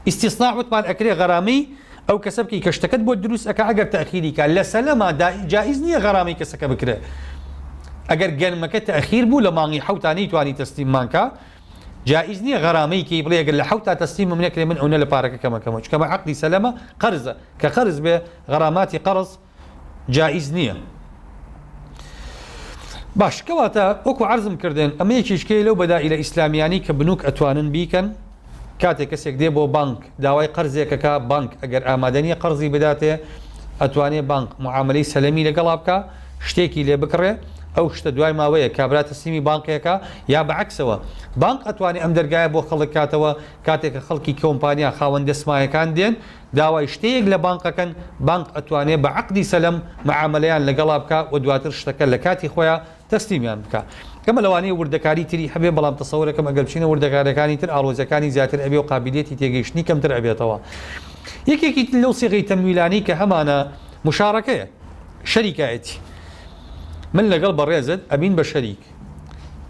ئیستیسناع وتمان ئەکرێ غەرامەی ئەو کەسە بکەی کە شتەکەت بۆ دروست ئەکا ئەگەر تەئخیری کا لە سەلەما جائیز نییە غەرامەی کەسەکە بکرێ ئەگەر گەنمەکە تەئخیر بوو لە مانگی حەوتا نەیتوانی تەسلیممان کا جائیز نییە غەرامەی کەی بڵێ ئەگەر لە حەوتا تەسلیمم نەکرێ من ئەونە لە پارەکە کەمەکەمەوە چونکە ئەمە عەقدی سەلەمە قەرزە کە قەرز بێ غەراماتی قەرز جائیز نییە. باش کەواتە وەکو عەرزم کردن ئەمە یەکێکیە لەو بەدائیلە ئیسلامیانەی کە بنوک ئەتوانن بیکەن کاتێک کەسێک دێ بۆ بانک داوای قەرزێکەکە بانک ئەگەر ئامادە نییە قەرزی بداتێ ئەتوانێ بانک معاملەی سەلەمی لەگەڵا بکا شتێکی لێ بکڕێ ئەو شتە دوای ماوەیە کابرا تەسلیمی بانقێکە یا بەعەکسەوە بانق ئەتوانێ ئەم دەرگایە بۆ خەڵک کاتەوە کاتێک کە خەڵکی کۆمپانیا خاوەن دەسمایەکان دێن داوای شتێک لە بانق ئەکەن، بانق ئەتوانێ بە عەقدی سەلەم معامەلەیان لەگەڵا بکا و دواتر شتەکە لە کاتی خۆیا تەسلیمیان بکا. ئەمە لەوانەیە وردەکاری تری هەبێ بەڵام تەسەورەکەم ئەگەر بچینە وردەکاریەکانی تر ئاڵۆزیەکانی زیاتر ئەبێ و قابیلیەتی تێگەیشتنی کەمتر ئەبێتەوە. یەکێکی تر لەو سیغەی تەمویلانەی کە هەمانە مشارەکەیە، شەریکایەتی. من لەگەڵ بەڕێزت ئەبین بە شەریک.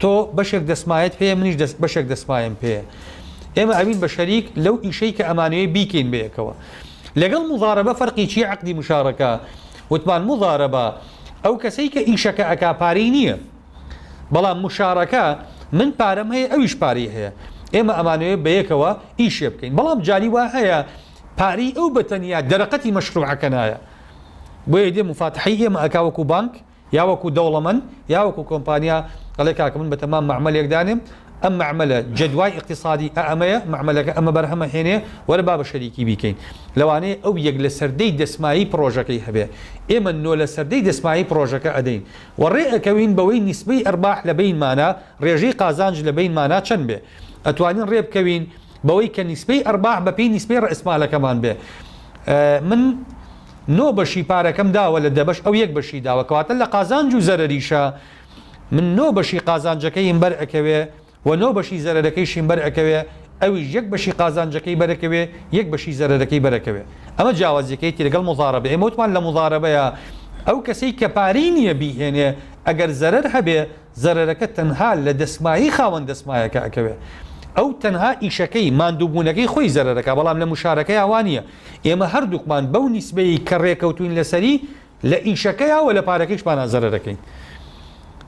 تۆ بەشێک دەسمایەت پێیە منیش دەست بەشێک دەسمایەم پێیە ئێمە ئەبین بە شەریک لەو ئیشەی کە ئەمانەوێ بیکەین بەیەکەوە لەگەڵ مضاربە فەرقی چیە عەقدی مشارەکە وتمان مضاربە ئەو کەسەی کە ئیشەکە ئەکا پارەی نییە بەڵام مشارەکە من پارەم هەیە ئەویش پارەی هەیە ئێمە ئەمانەوێ بەیەکەوە ئیشێ بکەین بەڵام جاری وا هەیە پارەی ئەو بەتەنیا دەرەقەتی مەشروعەکە نایە بۆیە دێ مفاتحەی ئێمە ئەکا وەکو بانک یا وەکو دەوڵەمەند یا وەکو کۆمپانیا ئەڵێ کاکە من بەتەمام مەعمەلێک دانێم ئەم مەعمەلە جەدوای ئیقتیسادی ئە ئەمەیە مەعمەلەکە ئەمە بەرهەمە هێنێ وەرە با بە شەریکی بیکەین لەوانەیە ئەو یەک لەسەر دەی دەسمایەی پڕۆژەکەی هەبێ ئێمە نۆ لەسەر دەی دەسمایەی پڕۆژەکە ئەدەین و ڕێ ئەکەوین بەوەی نیسبەی ئەرباح لە بەینمانا ڕێژەی قازانج لە بەینمانا چەند بێ ئەتوانین ڕێ بکەوین بەوەی کە نیسبەی ئەرباح بەپێی نیسبەی ڕەئسمالەکەمان بێ من نۆ بەشی پارەکەم داوە لە دە بەش ئەو یەک بەشی داوە کەواتە لە قازانج و زەرەریشا من نۆ بەشی قازانجەکەیم بەر ئەکەوێ و نۆ بەشی زەرەرەکەیشیم بەر ئەکەوێ ئەویش یەک بەشی قازانجەکەی بەر ئەکەوێ یەک بەشی زەرەرەکەی بەر ئەکەوێ ئەمە جیاوازیەکەیەتی لەگەڵ موزارەبە ئێمە وتمان لە موزارەبەیا ئەو کەسەی کە پارەی نییە بیهێنێ ئەگەر زەرەر هەبێ زەرەرەکە تەنها لە دەسمایەی خاوەن دەسمایەکە ئەکەوێ ئەو تەنها ئیشەکەی ماندووبوونەکەی خۆی زەرەرەکا بەڵام لە مشارەکەیا وانییە ئێمە هەردووکمان بەو نیسبەیەی کە ڕێکەوتوین لەسەری لە ئیشەکەیا و لە پارەکەیشمانا زەرەرەکەین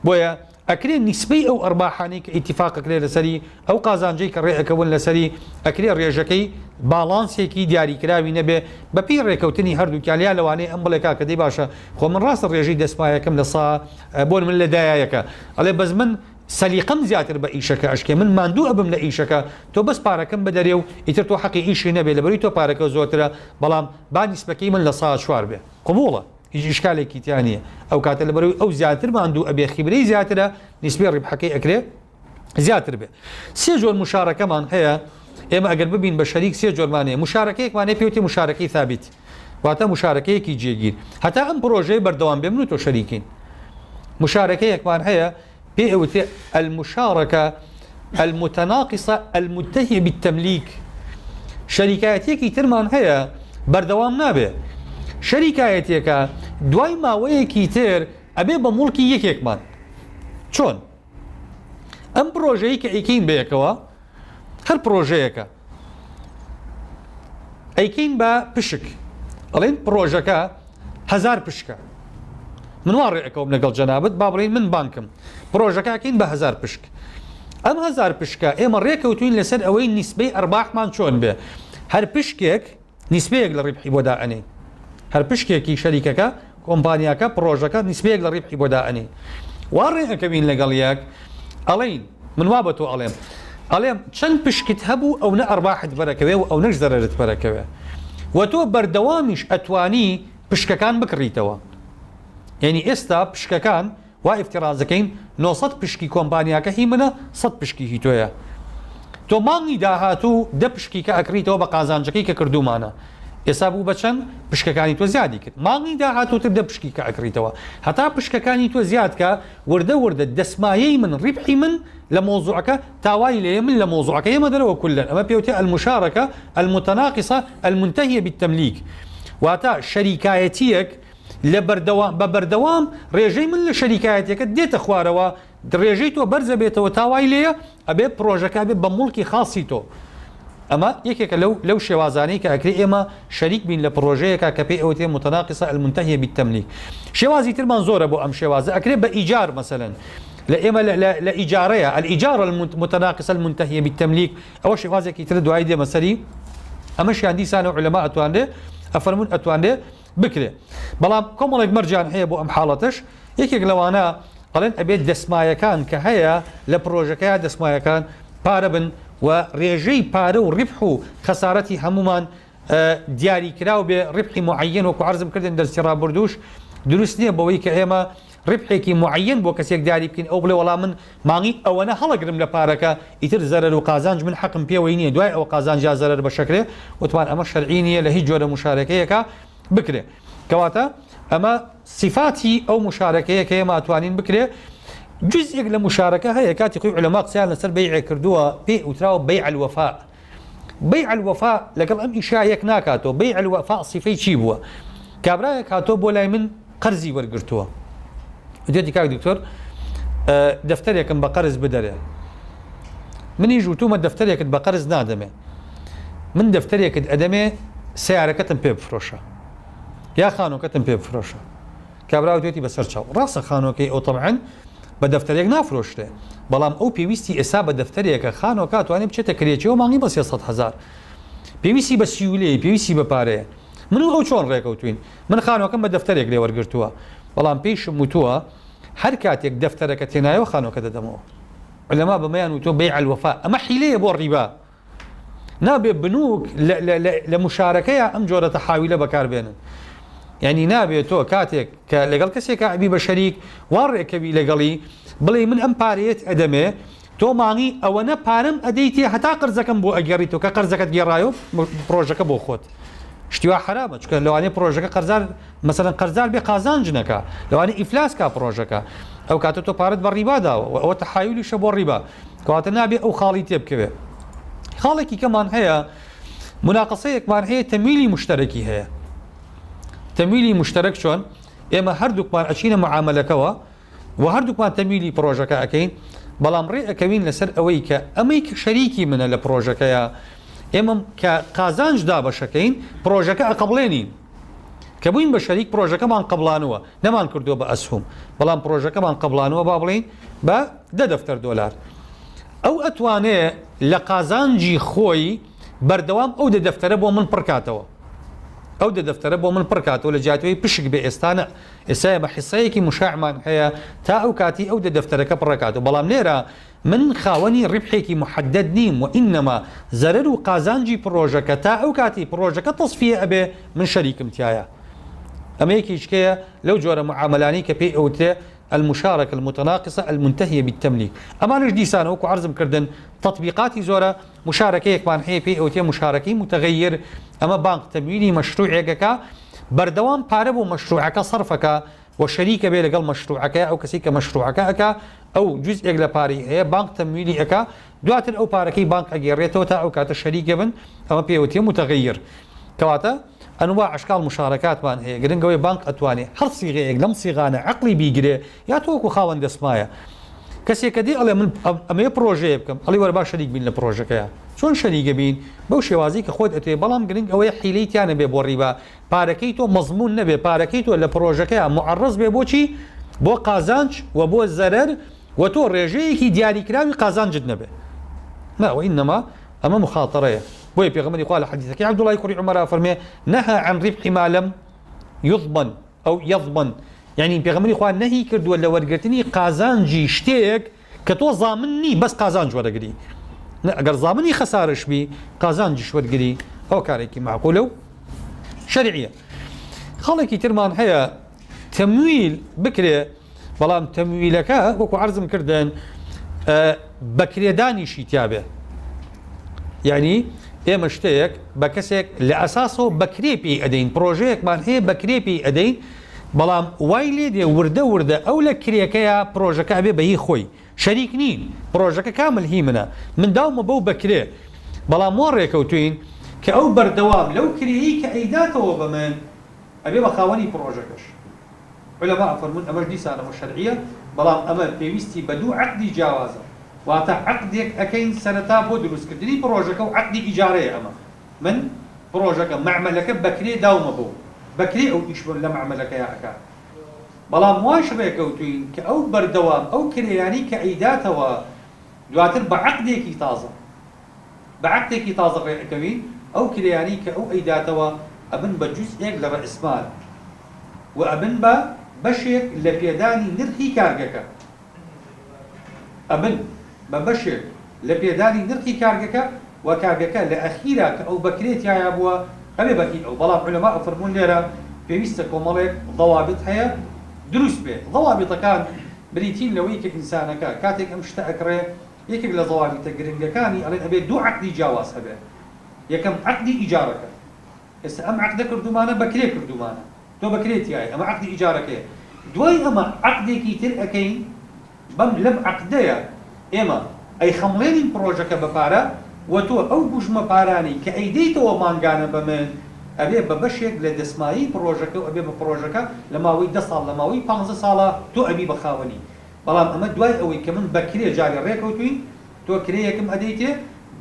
بۆیە ئەکرێ نیسبەی ئەو ئەرباحانەی کە ئیتیفاق ئەکرێ لەسەری ئەو قازانجەی کە ڕێ ئەکەون لەسەری ئەکرێ ڕێژەکەی باڵانسێکی دیاریکراوی نەبێ بەپێی ڕێکەوتنی هەردووکیان یا لەوانەیە ئەم بڵێ کاکە دەی باشە خۆ من ڕاستە ڕێژەی دەسمایەکەم لە سا بۆ من لە دایەکە ئەڵێ بەس من سەلیقەم زیاتر بە ئیشەکە ئەشکێ من ماندوو ئەبم لە ئیشەکە تۆ بەس پارەکەم بدەرێ و ئیتر تۆ حەقی ئیشی نەبێ لەبەروی تۆ پارەکە زۆرترە بەڵام با نیسبەکەی من 4% بێ قبوڵە هیچ ئیشکالێکی تیا نییە ئەو کاتە لەبەروی ئەو زیاتر ماندوو ئەبێ خیبرەی زیاترە نیسبەی ڕیبحەکەی ئەکرێ زیاتر بێ. سێ جۆر مشارەکەمان هەیە، ئێمە ئەگەر ببین بە شەریک سێ جۆرمان هەیە، مشارەکەیەکمان هەیە پێوتێ مشارەکەی ثابت، واتە مشارەکەیەکی جێگیر، هەتا ئەم پرۆژەیە بەردەوام بێ من و تۆ شەریکین. مشارەکەیەکمان هەیە پێ ئەوترێ المشارەکە المتناقصە المنتهیە بالتملیک. شەریکایەتیەکی ترمان هەیە بەردەوام نابێ. شەریکایەتیەکە دوای ماوەیەکی تر ئەبێ بە موڵکی یەکێکمان. چۆن؟ ئەم پڕۆژەی کە ئەیکەین بەیەکەوە هەر پڕۆژەیەکە ئەیکەین بە پشک ئەڵێن پڕۆژەکە هەزار پشکە من وا ڕێئەکەوم لەگەڵ جەنابت با بڵێین من بانکم پڕۆژەکە ئەکەین بە هەزار پشک ئەم هەزار پشکە ئێمە ڕێکەوتوین لەسەر ئەوەی نیسبەی ئەرباحمان چۆن بێ هەر پشکێک نیسبەیەک لە ڕیبحی بۆ دائەنێین هەر پشکێکی شەریکەکە کۆمپانیاکە پڕۆژەکە نیسبەیەک لە ڕیبحی بۆ دائەنێین وا ڕێ ئەکەوین لەگەڵ یەک ئەڵێین من وا بە تۆ ئەڵێم ئەڵێم چەند پشکت هەبوو ئەونە ئەرباحت بەرەکەوێ و ئەونەش زەرەرت بەرەکەوێ و تۆ بەردەوامیش ئەتوانی پشکەکان بکڕیتەوە یعنی ئێستا پشکەکان وا ئیفتیڕازەکەین 900 پشکی کۆمپانیاکە هی منە 100 پشکی هی تۆیە تۆ مانگی داهاتوو دە پشکی کە ئەکڕیتەوە بە قازانجەکەی کە کردوومانە ئێستا بوو بە چەند؟ پشکەکانی تۆ زیادی کرد مانگی داهاتووتر دە پشکی کە ئەکڕیتەوە هەتا پشکەکانی تۆ زیاد کە وردە وردە دەسمایەی من ڕیبحی من لە مەوزوعەکە تا وای لێیە من لە مەوزوعەکە یەمە دەرەوە کولەن ئەمە پێوتێ المشارکە المتناقصە المنتهیە بالتملیک واتە شەریکایەتیەک لە بەردەوام بە بەردەوام ڕێژەی من لە شەریکایەتیەکە دێتە خوارەوە ڕێژەی تۆ بەرزە بێتەوە تا وای لێیە ئەبێ پڕۆژەکە ئەبێ بە موڵکی خاصی تۆ ئەمە یەکێکە لەو لەو شێوازانەی کە ئەکرێ ئێمە شەریک بین لە پڕۆژەیەکا کە پێی ئەوترێ متناقصە المنتهیە بالتملیک شێوازی ترمان زۆرە بۆ ئەم شێوازە ئەکرێ بە ئیجار مەسەلەن لە ئێمە لە ئیجارەیە الإجارة المتناقصة المنتهية بالتملیک ئەوە شێوازێکی تر دوایی دێمە سەری ئەمەشیان دیسانە علەما ئەتوانرێ ئەفەرموون ئەتوانرێ بکرێ بەڵام کۆمەڵێک مەرجیان هەیە بۆ ئەم حاڵەتەش یەکێک لەوانە ئەڵێن ئەبێت دەسمایەکان کە هەیە لە پڕۆژەکەیا دەسمایەکان پارە بن و ڕێژەی پارە و ڕیبح و خەسارەتی هەموومان دیاری کراو بێ ڕیبحی معەن وەکو عەرزم کردن دەرسی ڕابردووش دروست نییە بەوەی کە ئێمە ڕیبحێکی معەن بۆ کەسێک دیاری بکەین ئەو بڵێ وەڵا من مانگی ئەوەنە هەڵەگرم لە پارەکە ئیتر زەرەر و قازانج من حەقم پێوەی نییە دوای ئەوە قازانج یا زەرەر بەشەکرێ وتمان ئەمە شەرعی نییە لە هیچ جۆرە مشارەکەیەکە بکرێ کەواتە ئەمە سیفاتی ئەو مشارەکەیە کە ئێمە ئەتوانین بکرێ جزئێک لە مشارەکە هەیە کاتی خۆی عولەما قسەیان لەسەر بەیع کردووە پێی وتراوە بەیع الوفاء بەیع الوفاء لەگەڵ ئەم ئیشا یەک ناکاتەوە بەیع الوفاء سیفەی چی بووە کابرایەک هاتۆ بۆ لای من قەرزی وەرگرتووە وتێتی کاک دکتۆر دەفتەرێکم بە قەرز بدەرێ منیش وتومە دەفتەرێکت بە قەرز نادەمێ من دەفتەرێکت ئەدەمێ سیارەکەتم پێ بفرۆشە یا خانۆکەتم پێ بفرۆشە کابرا وتێتی بەسەر چاو ڕاستە خانۆکەی ئەو تەبعەن بە دەفتەرێک نافرۆشرێ بەڵام ئەو پێویستی ئێستا بە دەفتەرێکە خانۆکە توانێت بچێتە کرێچیەوە مانگی بە 300 هەزار پێویستی بە سیولەیە پێویستی بە پارەیە من و ئەو چۆن ڕێکەوتوین من خانۆکەم بە دەفتەرێک لێ وەرگرتووە بەڵام پێیشم وتووە هەر کاتێک دەفتەرەکە تێنایەوە خانۆکە دەدەمەوە علەما بەمەیان وتووە بەیع الوفاء ئەمە حیلەیە بۆ ڕیبا نابێ بنوک لە مشارەکەیا ئەم جۆرە تەحاویلە بەکار بێنن یعنی نابێت تۆ کاتێک کە لەگەڵ کەسێکا ئەبی بە شەریک وا ڕێکەوی لەگەڵی بڵێ من ئەم پارەیەت ئەدەمێ تۆ مانگی ئەوەنە پارەم ئەدەیتێ هەتا قەرزەکەم بۆ ئەگێڕیتەوە کە قەرزەکەت گێڕایەوە پڕۆژەکە بۆ خۆت شتی وا حەرامە چونکە لەوانەیە پڕۆژەکە قەرزار مەسەلەن قەرزار بێ قازانج نەکا لەوانەیە ئیفلاس کا پڕۆژەکە ئەو کاتە تۆ پارەت بە ڕیبا داوە و ئەوە تەحایلیشە بۆ ڕیبا کەواتە نابێ ئەو خاڵی تێ بکەوێ خاڵێکی کەمان هەیە مناقەسەیەکمان هەیە تەمیلی مشتەرەکی هەیە تەمیلی مشتەرەک چۆن ئێمە هەردووکمان ئەچینە معاملەکەوە و هەردووکمان تەمیلی پڕۆژەکە ئەکەین بەڵام ڕێ ئەکەوین لەسەر ئەوەی کە ئەمەی کە شەریکی منە لە پڕۆژەکەیا ئێمە کە قازانج دابەشەکەین پڕۆژەکە ئەقەبڵێنین کە بووین بە شەریک پڕۆژەکەمان قەبڵانووە نەمان کردووە بە ئەسهوم بەڵام پڕۆژەکەمان قەبڵانووە با بڵێین بە دە دەفتەر دۆلار ئەو ئەتوانێ لە قازانجی خۆی بەردەوام ئەو دە دەفتەرە بۆ من پڕکاتەوە ئەو دە دەفتەرە بۆ من پڕکاتەوە لە جیاتەوەی پشک بێ ئێستا نە ئێستا ئێمە حیسەیەکی مشاعمان هەیە تا ئەو کاتی ئەو دە دەفتەرەکە پڕەکاتەوە بەڵام لێرە من خاوەنی ڕیبحێکی محەدەد نیم وئینەما زەرەر و قازانجی پڕۆژەکە تا ئەو کاتی پڕۆژەکە تەسفیە ئەبێ من شەریکم تیایا ئەمە یەکیچکەیە لەو جۆرە معامەلانەی کە پێی ئەوترێ المشارکە المتناقصە المنتهیە بالتملیک ئەمانەش دیسان وەکو عەرزم کردن تەتبیقاتی زۆرە مشارەکەیەکمان هەیە پێی ئەوترێ مشارەکەی متغیر ئەمە بانق تەمویلی مەشروعێک ئەکا بەردەوام پارە بۆ مەشروعەکە سەرف ئەکا و شەریکە بێ لەگەڵ مەشروعەکە ئەو کەسەی کە مەشروعەکە ئەکا ئەو جزئێک لە پارەی هەیە بانق تەمویلی ئەکا دواتر ئەو پارەکەی بانق ئەگێڕێتەوە تا ئەو کاتە شەریکە بن ئەمە پێی ئەوترێ متغیر کەواتە. ئەنواع ئەشکاڵ مشارەکاتمان هەیە، گرنگ ئەوەیە بانق ئەتوانێ هەر سیغەیەک لەم سیغانە عەقڵی بیگرێ یا تۆ وەکو خاوەن دەسمایە. کەسێک کە دێ ئەڵێ من ئەمەوێ پڕۆژەیە بکەم، ئەڵێ وەرە با شەریک بین لە پڕۆژەکەیا. چۆن شەریکە بین؟ بەو شێوازەی کە خۆت ئەتەوێ، بەڵام گرنگ ئەوەیە حیلەی تیا نەبێ بۆ ڕیبا، پارەکەی تۆ مەزموون نەبێ، پارەکەی تۆ لە پڕۆژەکەیا موعەڕەز بێ بۆ چی؟ بۆ قازانج و بۆ زەرەر و تۆ ڕێژەیەکی دیاریکراوی قازانجت نەبێ. نا وئینما ئەمە مخاتەرەیە. بۆیە پێغەمبەری خوا لە حەدیسەکەی عەبدوڵای کوڕی عومەرا فەرمێ نهى عن ربح ما لم يضمن أو يضمن، یعنی پێغەمبەری خوا نەهی کردووە لە وەرگرتنی قازانجی شتێک کە تۆ زامن نی بەس قازانج وەرەگری. نا ئەگەر زامنی خەسارش بی قازانجیش وەرگری ئەو کارێکی مەعقولە و شەرعیە. خەڵێکی ترمان هەیە تەمویل بکرێ، بەڵام تەمویلەکە وەکو عەرزم کردن بەکرێدانیشی تیابێ. یعنی ئێمە شتێک بە کەسێک لە ئەساسەوە بەکرێ پێی ئەدەین، پرۆژەیەکمان هەیە بەکرێ پێی ئەدەین، بەڵام وای لێ دێ وردە وردە ئەو لە کرێکەیە پرۆژەکە ئەبێ بە هی خۆی، شەریک نین، پرۆژەکە کامل هی منە، من داومە بەو بەکرێ، بەڵام وا ڕێکەوتوین کە ئەو بەردەوام لەو کرێی کە ئەیداتەوە بە من ئەبێ بە خاوەنی پرۆژەکەش. عولەما ئەفەرموون ئەمەش دیسانەوە شەرعیە، بەڵام ئەمە پێویستی بە دوو عەقدی جیاوازە، واتە عەقدێک ئەکەین سەرەتا بۆ دروستکردنی پرۆژەکە و عەقدی ئیجارەیە ئەمە من پرۆژەکە مەعمەلەکە بەکرێ داومە بەو بەکرێ ئەو ئیش لە مەعمەلەکەیا ئەکا، بەڵام واش ڕێکەوتوین کە ئەو بەردەوام ئەو کرێیانەی کە ئەیداتەوە دواتر بە عەقدێکی تازە بە عەقدێکی تازە ڕێ ئەکەوین ئەو کرێیانەی کە ئەو ئەیداتەوە ئەبن بە جوزئێک لە ڕەئسمال و ئەبن بە بەشێک لە پێدانی نرخی کارگەکە ئەبن بە بەشێک لە پێدانی نرخی کارگەکە و کارگەکە لە ئەخیرا کە ئەو بەکرێ تیایا بووە ئەبێ بە هی ئەو. بەڵام عولەما ئەفەرموون لێرە پێویستە کۆمەڵێک ضوابط هەیە دروست بێ. ضوابطەکان بریتین لەوەی کە ئینسانەکە کاتێک ئەم شتە ئەکڕێ یەکێک لە ضوابطە گرنگەکانی ئەڵێن ئەبێ دوو عەقدی جیاواز هەبێ. یەکەم عەقدی ئیجارەکە. ئێستا ئەم عەقدە کردوومانە بە کرێ کردوومانە تۆ بە کرێ تیایە ئەمە عەقدی ئیجارەکەیە. دوای ئەمە عەقدێکی تر ئەکەین بەم لەم عەقدەیە ئێمە ئەیخەمڵێنین پڕۆژەکە بە پارە و تۆ ئەو گوژمە پارانەی کە ئەیدەیتەوە مانگانە بە من ئەبێ بە بەشێک لە دەسمایەی پڕۆژەکە و ئەبێ بە پڕۆژەکە لە ماوەی دە ساڵ لە ماوەی پانزە ساڵا تۆ ئەبی بە خاوەنی. بەڵام ئەمە دوای ئەوەی کە من بە کرێ جارێ ڕێکەوتوین تۆ کرێیەکم ئەدەیتێ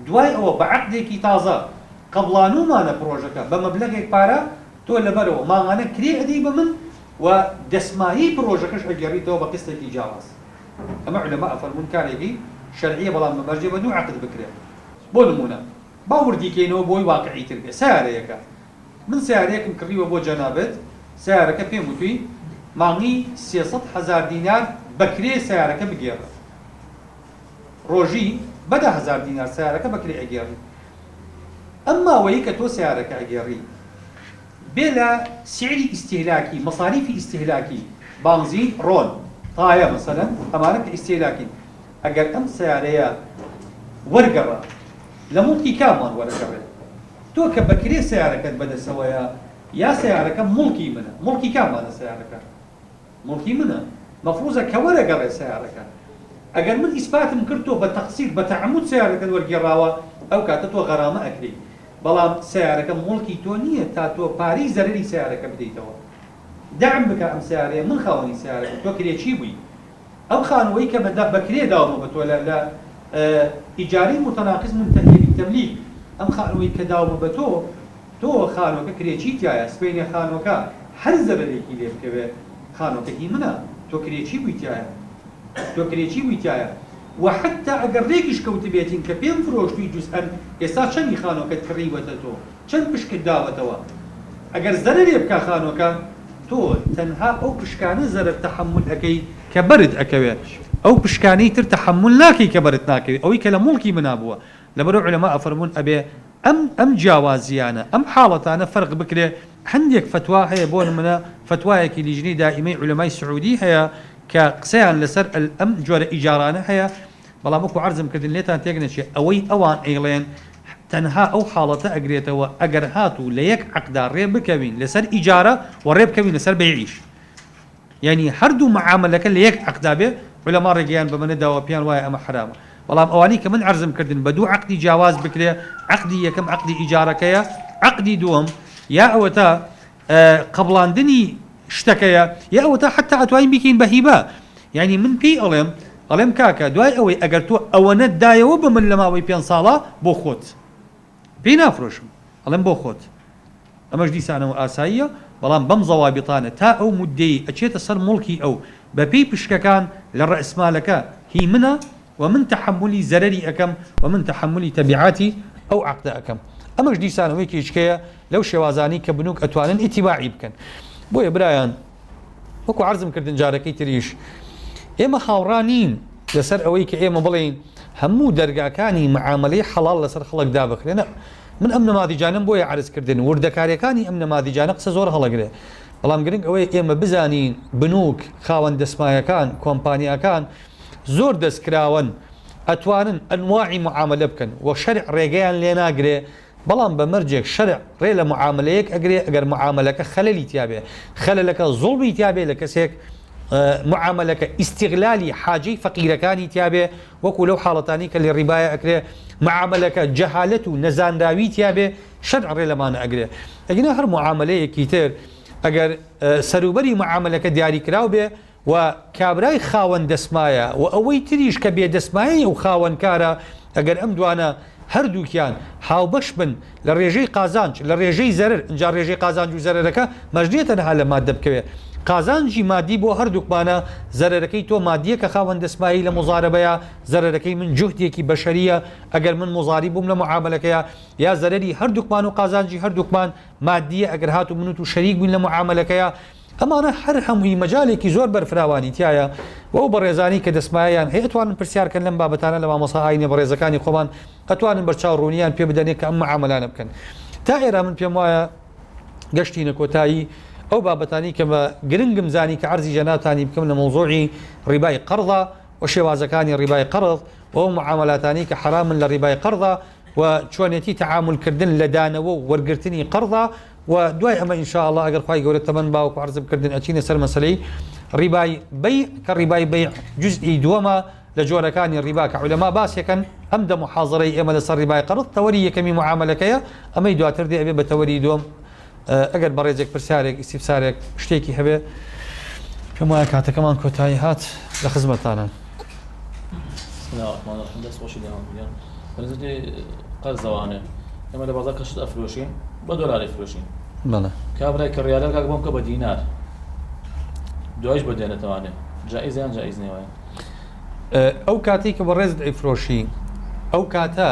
دوای ئەوە بە عەقدێکی تازە قەبڵانومانە پڕۆژەکە بە مەبلەغێک پارە تۆ لەبەرەوە مانگانە کرێ ئەدەی بە من و دەسمایەی پڕۆژەکەش ئەگێڕیتەوە بە قیستێکی جیاواز. ئەمە عولەما ئەفەرموون کارێکی شەرعیە بەڵام بە مەرجێ بە دوو عەقد بکرێ. بۆ نموونە با وردی کەینەوە بۆی واقعی تر بێ. سەیارەیەکە من سەیارەیەکم کڕیوە بۆ جەنابت، سەیارەکە پێم وتووی مانگی 300 هەزار دینار بە کرێ سەیارەکە بگێڕە. ڕۆژی بە 10,000 دینار سەیارەکە بە کرێ ئەگێڕی. ئەم ماوەیەی کە تۆ سەیارەکە ئەگێڕی بێ لە سعری ئیستیهلاکی، مەساریفی ئیستیهلاکی، بانزین، ڕۆن، تایە مەسەلەن ئەمانە کە ئیستیهلاکین، ئەگەر ئەم سەیارەیە وەرگەڕا لە موڵکی کاممان وەرەگەڕێ؟ تۆ کە بە کرێ سەیارەکەت بەدەسەوەیە یا سەیارەکە موڵکی منە؟ موڵکی کاممانە سەیارەکە؟ موڵکی منە. مەفروزە کە وەرەگەڕێ سەیارەکە. ئەگەر من ئیسپاتم کرد تۆ بە تەقسیر بە تەعەمود سەیارەکەت وەرگێڕاوە ئەو کاتە تۆ غەرامە ئەکرێی. بەڵام سەیارەکە موڵکی تۆ نییە تا تۆ پارەی زەرەری سەیارەکە بدەیتەوە. دەعم بکە ئەم سەیارەیە من خاوەنی سەیارەکەم تۆ کرێچی بووی. ئەم خانووەی کە بە کرێ داومە بە تۆ لە لە ئیجارەی متناقض منتهیە بالتملیک ئەم خانووەی کە داومە بە تۆ تۆ خانووەکە کرێچی تیایە سبەینێ خانووەکە هەر زەرەرێکی لێ بکەوێ خانووەکە هی منە تۆ کرێچی بووی تیایە تۆ کرێچی بووی تیایە وە حەتتا ئەگەر ڕێکیش کەوتبێتین کە پێم فرۆشتووی جوزئەن ئێستا چەندی خانووەکەت کڕیوەتە تۆ چەند پشکت داوەتەوە ئەگەر زەرەرێ بکا خانووەکە تۆ تەنها ئەو پشکانە زەرەر تەحەمول ئەکەی کە بەرت ئەکەوێ ئەو پشکانەی تر تەحەمول ناکەی کە بەرت ناکەوێ ئەوەی کە لە موڵکی منا بووە لەبەرئەوە عولەما ئەفەرموون ئەبێ ئەم ئەم جیاوازیانە ئەم حاڵەتانە فەرق بکرێ هەندێک فەتوا هەیە بۆ نمونە فەتوایەکی لیژنەی دائیمەی عولەمای سعودی هەیە کە قسەیان لەسەر ئەم جۆرە ئیجارانە هەیە بەڵام وەکو عەرزم کردن لێتان تێک نەچێ ئەوەی ئەوان ئەیڵێن تەنها ئەو حاڵەتە ئەگرێتەوە ئەگەر هاتوو لە یەک عەقدا ڕێ بکەوین لەسەر ئیجارە و ڕێ بکەوین لەسەر بەیعیش یانی هەردوو معامەلەکە لە یەک عەقدا بێ عولەما ڕێگەیان بەمە نەداوە پێیان وایە ئەمە حەرامە بەڵام ئەوانەی کە من عەرزم کردن بە دوو عەقدی جیاواز بکرێ عەقدی یەکەم عەقدی ئیجارەکەیە عەقدی دووەم. یا ئەوەتا قەبڵاندنی شتەکەیە یا ئەوەتا حەتا ئەتوانین بیکەین بە هیبە یانی من پێی ئەڵێم ئەڵێم کاکە دوای ئەوەی ئەگەر تۆ ئەوەنەت دایەوە بە من لە ماوەی پێنج ساڵا بۆ خۆت پێی نافرۆشم ئەڵێم بۆ خۆت ئەمەش دیسانەوە ئاساییە بەڵام بەم زەوابیتانە تا ئەو موددەی ئەچێتە سەر موڵکی ئەو بە پێی پشکەکان لە ڕەئسمالەکە هی منە و من تەحەمولی زەرەری ئەکەم و من تەحەمولی تەبیعاتی ئەو عەقدە ئەکەم ئەمەش دیسانەوە یەکێکیکەیە لەو شێوازانەی کە بنوک ئەتوانن ئیتیباعی بکەن بۆیە برایان وەکو عەرزم کردن جارەکەی تریش ئێمە هاوڕا نین لەسەر ئەوەی کە ئێمە بڵێین هەموو دەرگاکانی معامەلەی حەڵاڵ لەسەر خەڵک دابخرێ نا من ئەم نەمادیجانەم بۆیە عەرز کردن وردەکاریەکانی ئەم نەمادیجانە قسە زۆر هەڵەگرێ بەڵام گرنگ ئەوەیە ئێمە بزانین بنوک خاوەن دەسمایەکان کۆمپانیاکان زۆر دەستکراوەن ئەتوانن ئەنواعی معامەلە بکەن و شەرع ڕێگەیان لێ ناگرێ بەڵام بە مەرجێک شەرع ڕێ لە معامەلەیەک ئەگرێ ئەگەر معامەلەکە خەلەلی تیابێ، خەلەلەکە زوڵمی تیابێ لە کەسێک، معامەلەکە ئیستیغلالی حاجەی فەقیرەکانی تیابێ وەکو لەو حاڵەتانەی کە لە ڕیبایە ئەکرێ، معامەلەکە جەهالەت و نەزانراوی تیابێ شەرع ڕێ لەمانە ئەگرێ. ئەگینا هەر معامەلەیەکی تر ئەگەر سەروبەری معامەلەکە دیاریکراو بێ و کابرای خاوەن دەسمایە و ئەوەی تریش کە بێ دەسمایەی ئەو خاوەن کارە، ئەگەر ئەم دوانە هەردووکیان هاوبەش بن لە ڕێژەی قازانج لە ڕێژەی زەرەر، ئینجا ڕێژەی قازانج و زەرەرەکە مەرج نیە تەنها لە ماددە بکەوێ، قازانجی مادی بۆ هەردووکمانە، زەرەرەکەی تۆ مادیە کە خاوەن دەسمایەی لە موزارەبەیە، زەرەرەکەی من جوهدێکی بەشەریە ئەگەر من موزاری بووم لە موعامەلەکەیا، یا زەرەری هەردووکمان و قازانجی هەردووکمان مادیە ئەگەر هاتوو من و تو شەریک بووین لە موعامەلەکەیا. ئەمانە هەر هەمووی مەجالێکی زۆر بەرفراوانی تیایە و ئەو بەڕێزانەی کە دەسمایەیان هەیە ئەتوانن پرسیار کەن لەم بابەتانە لە مامۆستا ئاینیە بەڕێزەکانی خۆمان ئەتوانن بەرچاو ڕوونیان پێ بدەنێ کە ئەم معامەلانە بکەن. تا ئێرە من پێم وایە گەشتینە کۆتایی ئەو بابەتانەی کە بە گرنگم زانی کە عەرزی جەنابتانی بکەم لە مەوزوعی ڕیبای قەرضا و شێوازەکانی ڕیبای قەرض و ئەو معامەلاتانەی کە حەرامن لە ڕیبای قەرضا و چۆنێتی تەعامول کردن لە دانەوە و وەرگرتنی قەرضا و دوای ئەمە ان شاء اللە ئەگەر خوای گەورە تەمەن با وەکو عەرزم کردن ئەچینە سەر مەسەلەی ڕیبای بەیع کە ڕیبای بەیع جوزئی دووەمە لە جۆرەکانی ڕیبا کە عولەما باسیەکەن ئەم دە محازەرەی ئێمە لەسەر ڕیبای قەرض تەوەری یەکەمی معامەلەکەیە ئەمەی دواتر دێ ئەبێ بە تەوەری دووەم ئەگەر بەڕێزێک پرسیارێک ئیستیفسارێک شتێکی هەبێ پێم وایە کاتەکەمان کۆتایی هات لە خزمەتانە. بسم الله الرحمن الرحیم دەست خۆشی لێمان بگەن بەنسبەتی قەرزەوانێ ئێمە لە بازاڕ کە شت ئەفرۆشین بە دۆلار ئەیفرۆشین بەڵێ کابرای کڕیارە کاک بۆم کە بە دینار دوایش بە دێنێتەوانێ جائیزە یان جائیز نییە وایە؟ ئەو کاتەی کە بەڕێزت ئەیفرۆشی ئەو کاتە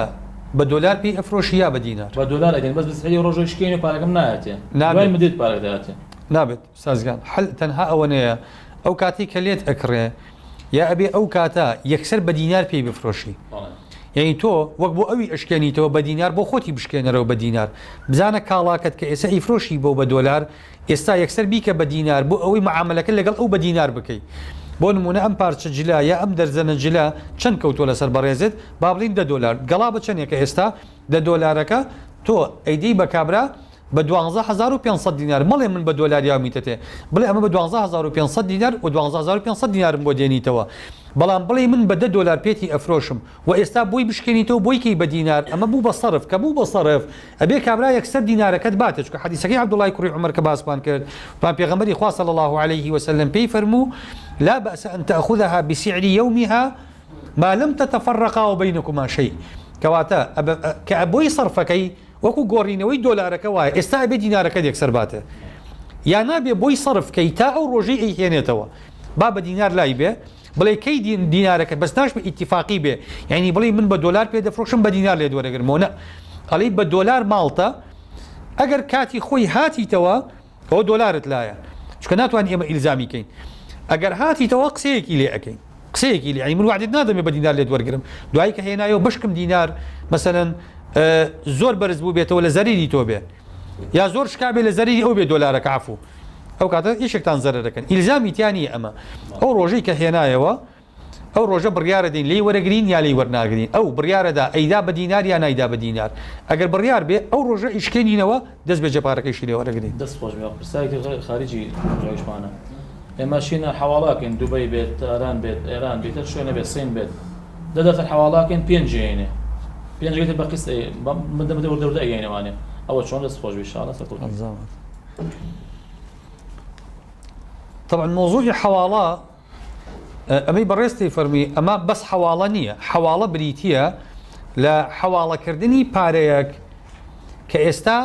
بە دۆلار پێی ئەفرۆشی یا بە دینار؟ بە دۆلار ئەگەن بەس بسعی ڕۆژۆی شکێنی و پارەکەم نایەتێ نابێت. دوای مدەیت پارەکە دەیاتێ. نابێت ئوستاز گیان حەل تەنها ئەوەنەیە ئەو کاتەی کە لێت ئەکڕێ یا ئەبێ ئەو کاتە یەکسەر بە دینار پێی بفرۆشی یعنی تۆ وەک بۆ ئەوی ئەشکێنیتەوە بە دینار بۆ خۆتی بشکێنەرەوە بە دینار بزانە کاڵاکەت کە ئێستا ئیفرۆشی بۆ بە دۆلار ئێستا یەکسەر بیکە بە دینار بۆ ئەوەی معاملەکە لەگەڵ ئەو بە دینار بکەی بۆ نمونە ئەم پارچە جلە یا ئەم دەرزەنە جلە چەند کەوتووە لەسەر بەڕێزت با بڵین دە دۆلار گەڵا بە چەندێکە ئێستا دە دۆلارەکە تۆ ئەیدەی بە کابرا بە 12500 دینار مەڵێ من بە دۆلار یاومیتەتێ بڵێ ئەمە بە 12500 دینار و 12500 دینارم بۆ دێنیتەوە بەڵام بڵێ من بە دە دۆلار پێتی ئەفرۆشم و ئێستا بۆی بشکێنیتەوە بۆی کەی بە دینار ئەمە بوو بە سەرف کە بوو بە سەرف ئەبێ کابرا یەکسەر دینارەکەت باتێ چونکە حەدیسەکەی عەبدوڵای کوڕی عومەر کە باسمان کرد پان پێغەمبەری خوا صلی الله علیه وسلم پێی فەرموو لا بأس أن تأخذها بسعر يومها ما لم تتفرقا وبينكما شيء کەواتە کە بۆی سەرفەکەی وەکو گۆڕینەوەی دۆلارەکە وایە ئێستا ئەبێ دینارەکەت یەکسەر باتێ یا نابێ بۆی سەرف کەی تا ئەو ڕۆژەی ئەیهێنێتەوە با بە دینار لای بێ بڵێ کەی دینارەکە بەس ناشبێ ئیتیفاقی بێ یعنی بڵێ من بە دۆلار پێ دەفرۆشم بە دینار لێت وەرەگرمەوە نە ئەڵێی بە دۆلار ماڵتە ئەگەر کاتی خۆی هاتیتەوە ئەوە دۆلارت لایە چونکە ناتوانین ئێمە ئیلزامی کەین ئەگەر هاتیتەوە قسەیەکی لێ ئەکەین قسەیەکی لێ من وعدت نادەمێ بە دینار لێت وەرگرم دوایی کە هێنایەوە بەشکم دینار مەسەلەن زۆر بەرز بوو بێتەوە لە زەریری تۆ بێ یا زۆر شکابێ لە زەریری ئەو بێ دۆلارەکە عفو ئەو کاتە یەکێکتان زەرەر دەکەن ئیلزامی تیا نییە ئەمە ئەو ڕۆژەی کە هێنایەوە ئەو ڕۆژە بڕیارە دەین لێی وەرەگرین یا لێی وەرناگرین ئەو بڕیارەدا ئەیدا بە دینار یا نایدا بە دینار ئەگەر بڕیار بێ ئەو ڕۆژە ئیشکێنینەوە دەست بەجێ پارەکەیشی لێ وەرەگرین. دەست خۆش بێ پرسیارێکی غەیر خاریجی جوایشمانە ئێمە شینە حەواڵاکەین دوبەی بێت تاران بێت ئێران بێت هەر شوێنە بێت سین بێت دە دەفتەر حەواڵاکەین پێنج ئەیەنێ پێنج گەیتە بە قیست مدە مدە وردە وردە ئەیەنەوانێ. ئەوە چۆن دەست خۆش بی ئینشاءاللە سەرکەوتوو بی. طبعا مەوزوعی حەواڵە ئەمەی بەڕێزتی فەرمی ئەمە بەس حەواڵە نییە حەواڵە بریتییە لە حەواڵەکردنی پارەیەک کە ئێستا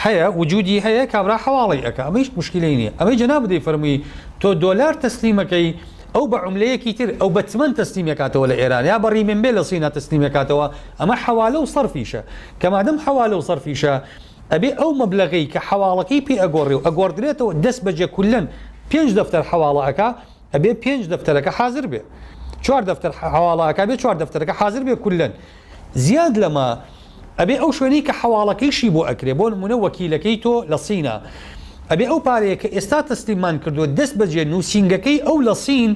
هەیە وجودی هەیە کابرا حەواڵەی ئەکا ئەمەیش موشکیلەی نیە ئەمەی جەنابت دەیفەرمووی تۆ دۆلار تەسلیمەکەی ئەو بە عوملەیەکی تر ئەو بە تمەن تەسلیمەکاتەوە لە ئێران یا بە ڕیمنبێ لە سینا تەسلیمەکاتەوە ئەمە حەوالە و سەرفیشە کە مادەم حەوالە و سەرفیشە ئەبێ ئەو مەبلەغەی کە حەواڵەکەی پێ ئەگۆڕێ و ئەگۆڕدرێتەوە دەست بەجێ کولەن پێنج دەفتەر حەواڵە ئەکا ئەبێ پێنج دەفتەرەکە حازر بێ چوار دەفتەر حەواڵە ئەکا بێ چوار دەفتەرەکە حازر بێ کولەن زیاد لەمە ئەبێ ئەو شوێنەی کە حەواڵەکەیشی بۆ ئەکرێ بۆ نمونە وەکیلەکەی تۆ لە سینا ئەبێ ئەو پارەیە کە ئێستا تەسلیممان کردووە دەست بەجێ نووسینگەکەی ئەو لە سین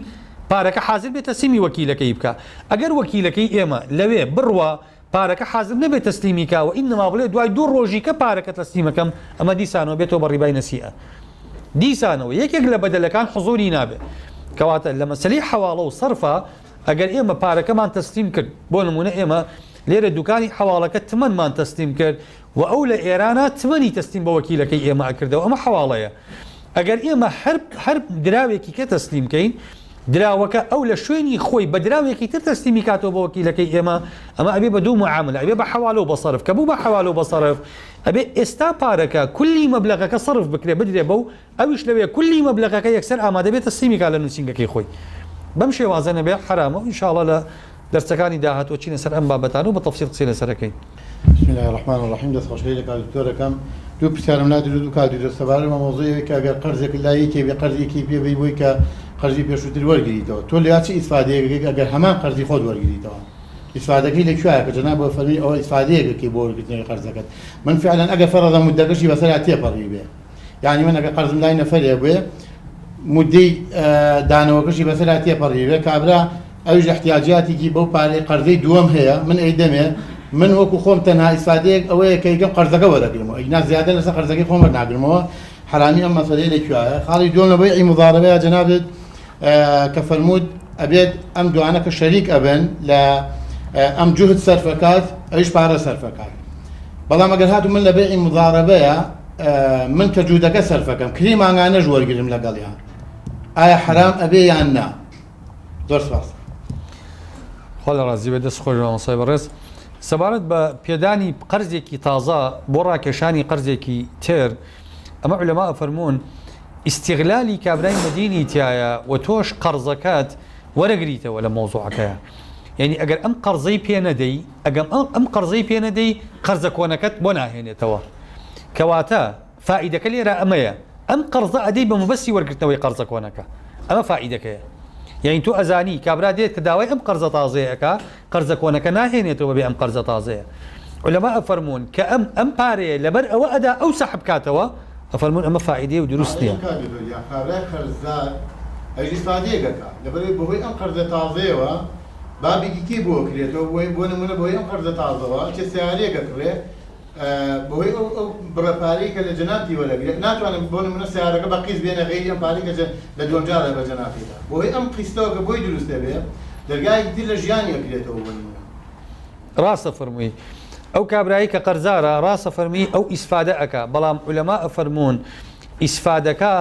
پارەکە حازر بێ تەسلیمی وەکیلەکەی بکا ئەگەر وەکیلەکەی ئێمە لەوێ بڕوا پارەکە حازر نەبێ تەسلیمی کا وئینما بڵێ دوای دوو ڕۆژی کە پارەکە تەسلیمەکەم ئەمە دیسانەوە بێتەوە بە ڕیبای نەسیئە دیسانەوە یەکێک لە بەدەلەکان حزوری نابێ کەواتە لە مەسەلەی حەواڵە و سەرفە ئەگەر ئێمە پارەکەمان تەسلیم کرد بۆ نمونە ئێمە لێرە دوکانی حەواڵەکە تمەنمان تەسلیم کرد و ئەو لە ئێرانە تمەنی تەسلیم بە وەکیلەکەی ئێمە ئەکردەوە ئەمە حەواڵەیە ئەگەر ئێمە هەر هەر دراوێکی کە تەسلیم کەین دراوەکە ئەو لە شوێنی خۆی بە دراوێکی تر تەسلیمی کاتەوە بە وەکیلەکەی ئێمە ئەمە ئەبێ بە دوو معاملە ئەبێ بە حەوالە و بە سەرف کە بوو بە حەوالە و بە سەرف ئەبێ ئێستا پارەکە کولی مەبلەغەکە سەرف بکرێ بدرێ بەو ئەویش لەوێ کولی مەبلەغەکە یەکسەر ئامادە بێت تەسلیمی کا لە نووسینگەکەی خۆی بەم شێوازە نەبێ حەرامە و ان شاء اللە لە دەرسەکانی داهاتوو چینە سەر ئەم بابەتانە و بە تەفسیل قسەی لەسەر ئەکەین. بسم اللە الرحمن الرحیم دەست خۆشی لە کاک دکتۆر ئەکەم دوو پرسیارم لا دروست بوو کاک دکتۆر سەبارەت بە مەوزوعی ئەوەی کە ئەگەر قەرزێکت لای یەکێ بێ قەرزی یەکێی پێ بەی بۆی کە قەرزی پێشووتر وەرگریتەوە تۆ لێیا چ ئیسفادەیەک ئەکەی ئەگەر هەمان قەرزی خۆت وەرگریتەوە ئیسفادەکەی لە کوێیە کە جەنابت فەرمی ئەوە ئیسفادەیەک ئەکەی بۆ وەرگرتنەوەی قەرزەکەت من فعلا ئەگەر فەرەزە موددەکەشی بەسەرا تێپەڕیبێ یانی من ئەگەر قەرزم لای نەفەرێ بێ مودەی دانەوەکەشی بەسەرا تێپەڕیبێ کابرا ئەویش احتیاجاتێکی بەو پارەی قەرزەی دووەم هەیە من ئەیدەمێ من وەکو خۆم تەنها ئیسفادەیەک ئەوەیە کە یکەم قەرزەکە وەرەگرمەوە ئینا زیادە لەسەر قەرزەکەی خۆم وەرناگرمەوە حەرامی ئەم مەسەلەیە لە کوێیە خاڵی دووەم لە بەیعی مضاربەیە جەنابت کە فەرمووت ئەبێت ئەم دوانە کە شەریک ئەبن لە ئەم جوهد سەرفەکات ئەویش پارە سەرفەکات بەڵام ئەگەر هاتوو من لە بەیعی مضاربەیە من کە جوودەکە سەرفەکەم کری مانگانەش وەرگرم لەگەڵیان ئایا حەرام ئەبێ یان نا؟ زۆر سپاس. خوا لە ڕازی بێت دەست خۆش مامۆستای بەڕێز سەبارەت بە پێدانی قەرزێکی تازە بۆ ڕاکێشانی قەرزێکی تر ئەمە عولەما ئەفەرموون ئیستیغلالی کابرای مەدینی تایە و تۆش قەرزەکەت وەرەگریتەوە لە مەوزوعەکەیە یعنی ئەگەر ئەم قەرزەی پێ نەدەی ئەگەم ئەم قەرزەی پێ نەدەی قەرزە کۆنەکەت بۆ ناهێنێتەوە کەواتە فائیدەکە لێرە ئەمەیە ئەم قەرزە ئەدەی بە مەبەستی وەرگرتنەوەی قەرزە کۆنەکە ئەمە فائیدەکەیە یعنی تۆ ئەزانی کابرا دێت کە داوای ئەم قەرزە تازەیە ئەکا قەرزە کۆنەکە ناهێنێتەوە بەبێ ئەم قەرزە تازەیە علەما ئەفەرموون کە ئەم ئەم پارەیە لەبەر ئەوە ئەدا ئەو سەحب کاتەوە ئەفەرموون ئەمە فائیدەیە و دروست نییە. کاک دکتۆر گیان کابرای قەرزدار ئەویش ئیسفادەیەک ئەکا لەبەرئەوەی بەهۆی ئەم قەرزە تازەیەوە بابێکی کەی بۆ ئەکرێتەوە بۆ نمونە بەهۆی ئەم قەرزە تازەوە ئەچێ سەیارەیەک ئەکڕێ بەهۆی ئەو ئەو بڕە پارەی کە لە جەنابتی وەرەگرێت ناتوانێت بۆ نمونە سەیارەکە بە قیست بێنە غەیری ئەم پارەی کە لە دووەم جاردا بە جەنابتی دا بەهۆی ئەم قیستەوە کە بۆی دروست دەبێ دەرگایەکی تر لە ژیانی ئەکرێتەوە بۆ نمونە. ڕاستە فەرمووی ئەو کابرایی کە قەرزارە ڕاستە فەرمی ئەو ئیسفادە ئەکا بەڵام عولەما ئەفەرموون ئیسفادەکە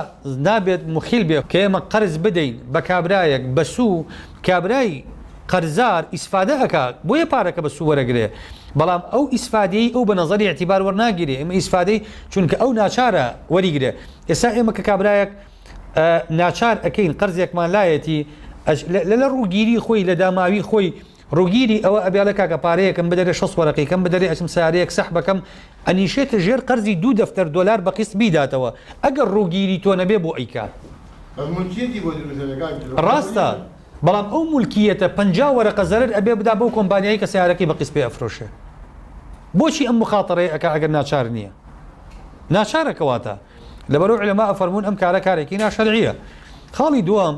نابێت موخیل بێ کە ئێمە قەرز بدەین بە کابرایەک بە سوو کابرای قەرزار ئیسفادە ئەکا بۆیە پارەکە بە سوو وەرەگرێ بەڵام ئەو ئیسفادەی ئەو بە نەزەری ئیعتیبار وەرناگیرێ ئێمە ئیسفادەی چونکە ئەو ناچارە وەریگرێ ئێستا ئێمە کە کابرایەک ناچار ئەکەین قەرزێکمان لایەتی لە لە ڕووگیری خۆی لە داماوی خۆی ڕووگیری ئەوە ئەبێ ئەڵێ کاکە پارەیەکم بدەرێ شەست وەرەقەی کەم بدەرێ ئەچم سەیارەیەک سەحبەکەم ئەنیشێتە ژێر قەرزی دوو دەفتەر دۆلار بە قیست بیداتەوە ئەگەر ڕووگیری تۆ نەبێ بۆ ئەیکا. بەس مولکیەتی بۆ دروست ئەبێ کاک دکتۆر. ڕاستە بەڵام ئەو مولکیەتە 50 وەرەقە زەرەر ئەبێ بدا بەو کۆمپانیایەی کە سەیارەکەی بە قیست پێ ئەفرۆشێ بۆچی ئەم موخاتەرەیە ئەکا ئەگەر ناچار نیە ناچارە کەواتە لەبەرئەوە عولەما ئەفەرموون ئەم کارە کارێکی ناشەرعیە خاڵی دووەم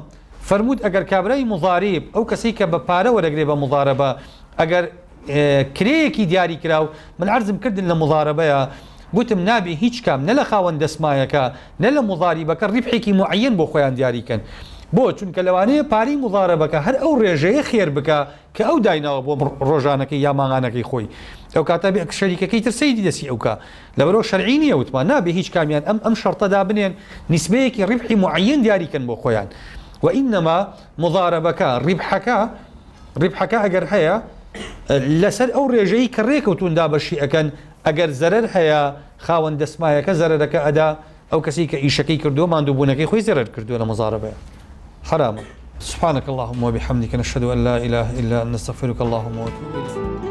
فەرمووت ئەگەر کابرای موضاریب ئەو کەسەی کە بە پارە وەرەگرێ بە موضارەبە ئەگەر کرێیەکی دیاری کراو من عەرزم کردن لە موضارەبەیە گوتم نابێ هیچ کام نە لە خاوەن دەسمایەکە نە لە موضاریبەکە ڕیبحێکی موعەیەن بۆ خۆیان دیاری کەن. بۆ؟ چونکە لەوانەیە پارەی موزارەبەکە هەر ئەو ڕێژەیە خێر بکا کە ئەو دایناوە بۆ ڕۆژانەکەی یا مانگانەکەی خۆی. ئەو کاتە بێ شەریکەکەی تر سەیری دەستی ئەو کا. لەبەرئەوە شەرعی نییە وتمان نابێ هیچ کامیان ئەم ئەم شەرتە دابنێن نیسبەیەکی ڕیبحی موعەیەن دیاری کەن بۆ خۆیان. وئینەما موزارەبەکە ڕیبحەکە ڕیبحەکە ئەگەر هەیە لەسەر ئەو ڕێژەی کە ڕێکەوتوون دابەشی ئەکەن ئەگەر زەرەر هەیە خاوەن دەسمایەکە زەرەرەکە ئەدا ئەو کەسەی کە ئیشەکەی کردووە ماندووبوونەکەی خۆی زەرەر کردووە لە مزارەبەیە حەرامە. سبحانك اللهم وبحمدك نشهد أن لا إله إلا أنت نستغفرك اللهم وأتوب إليك.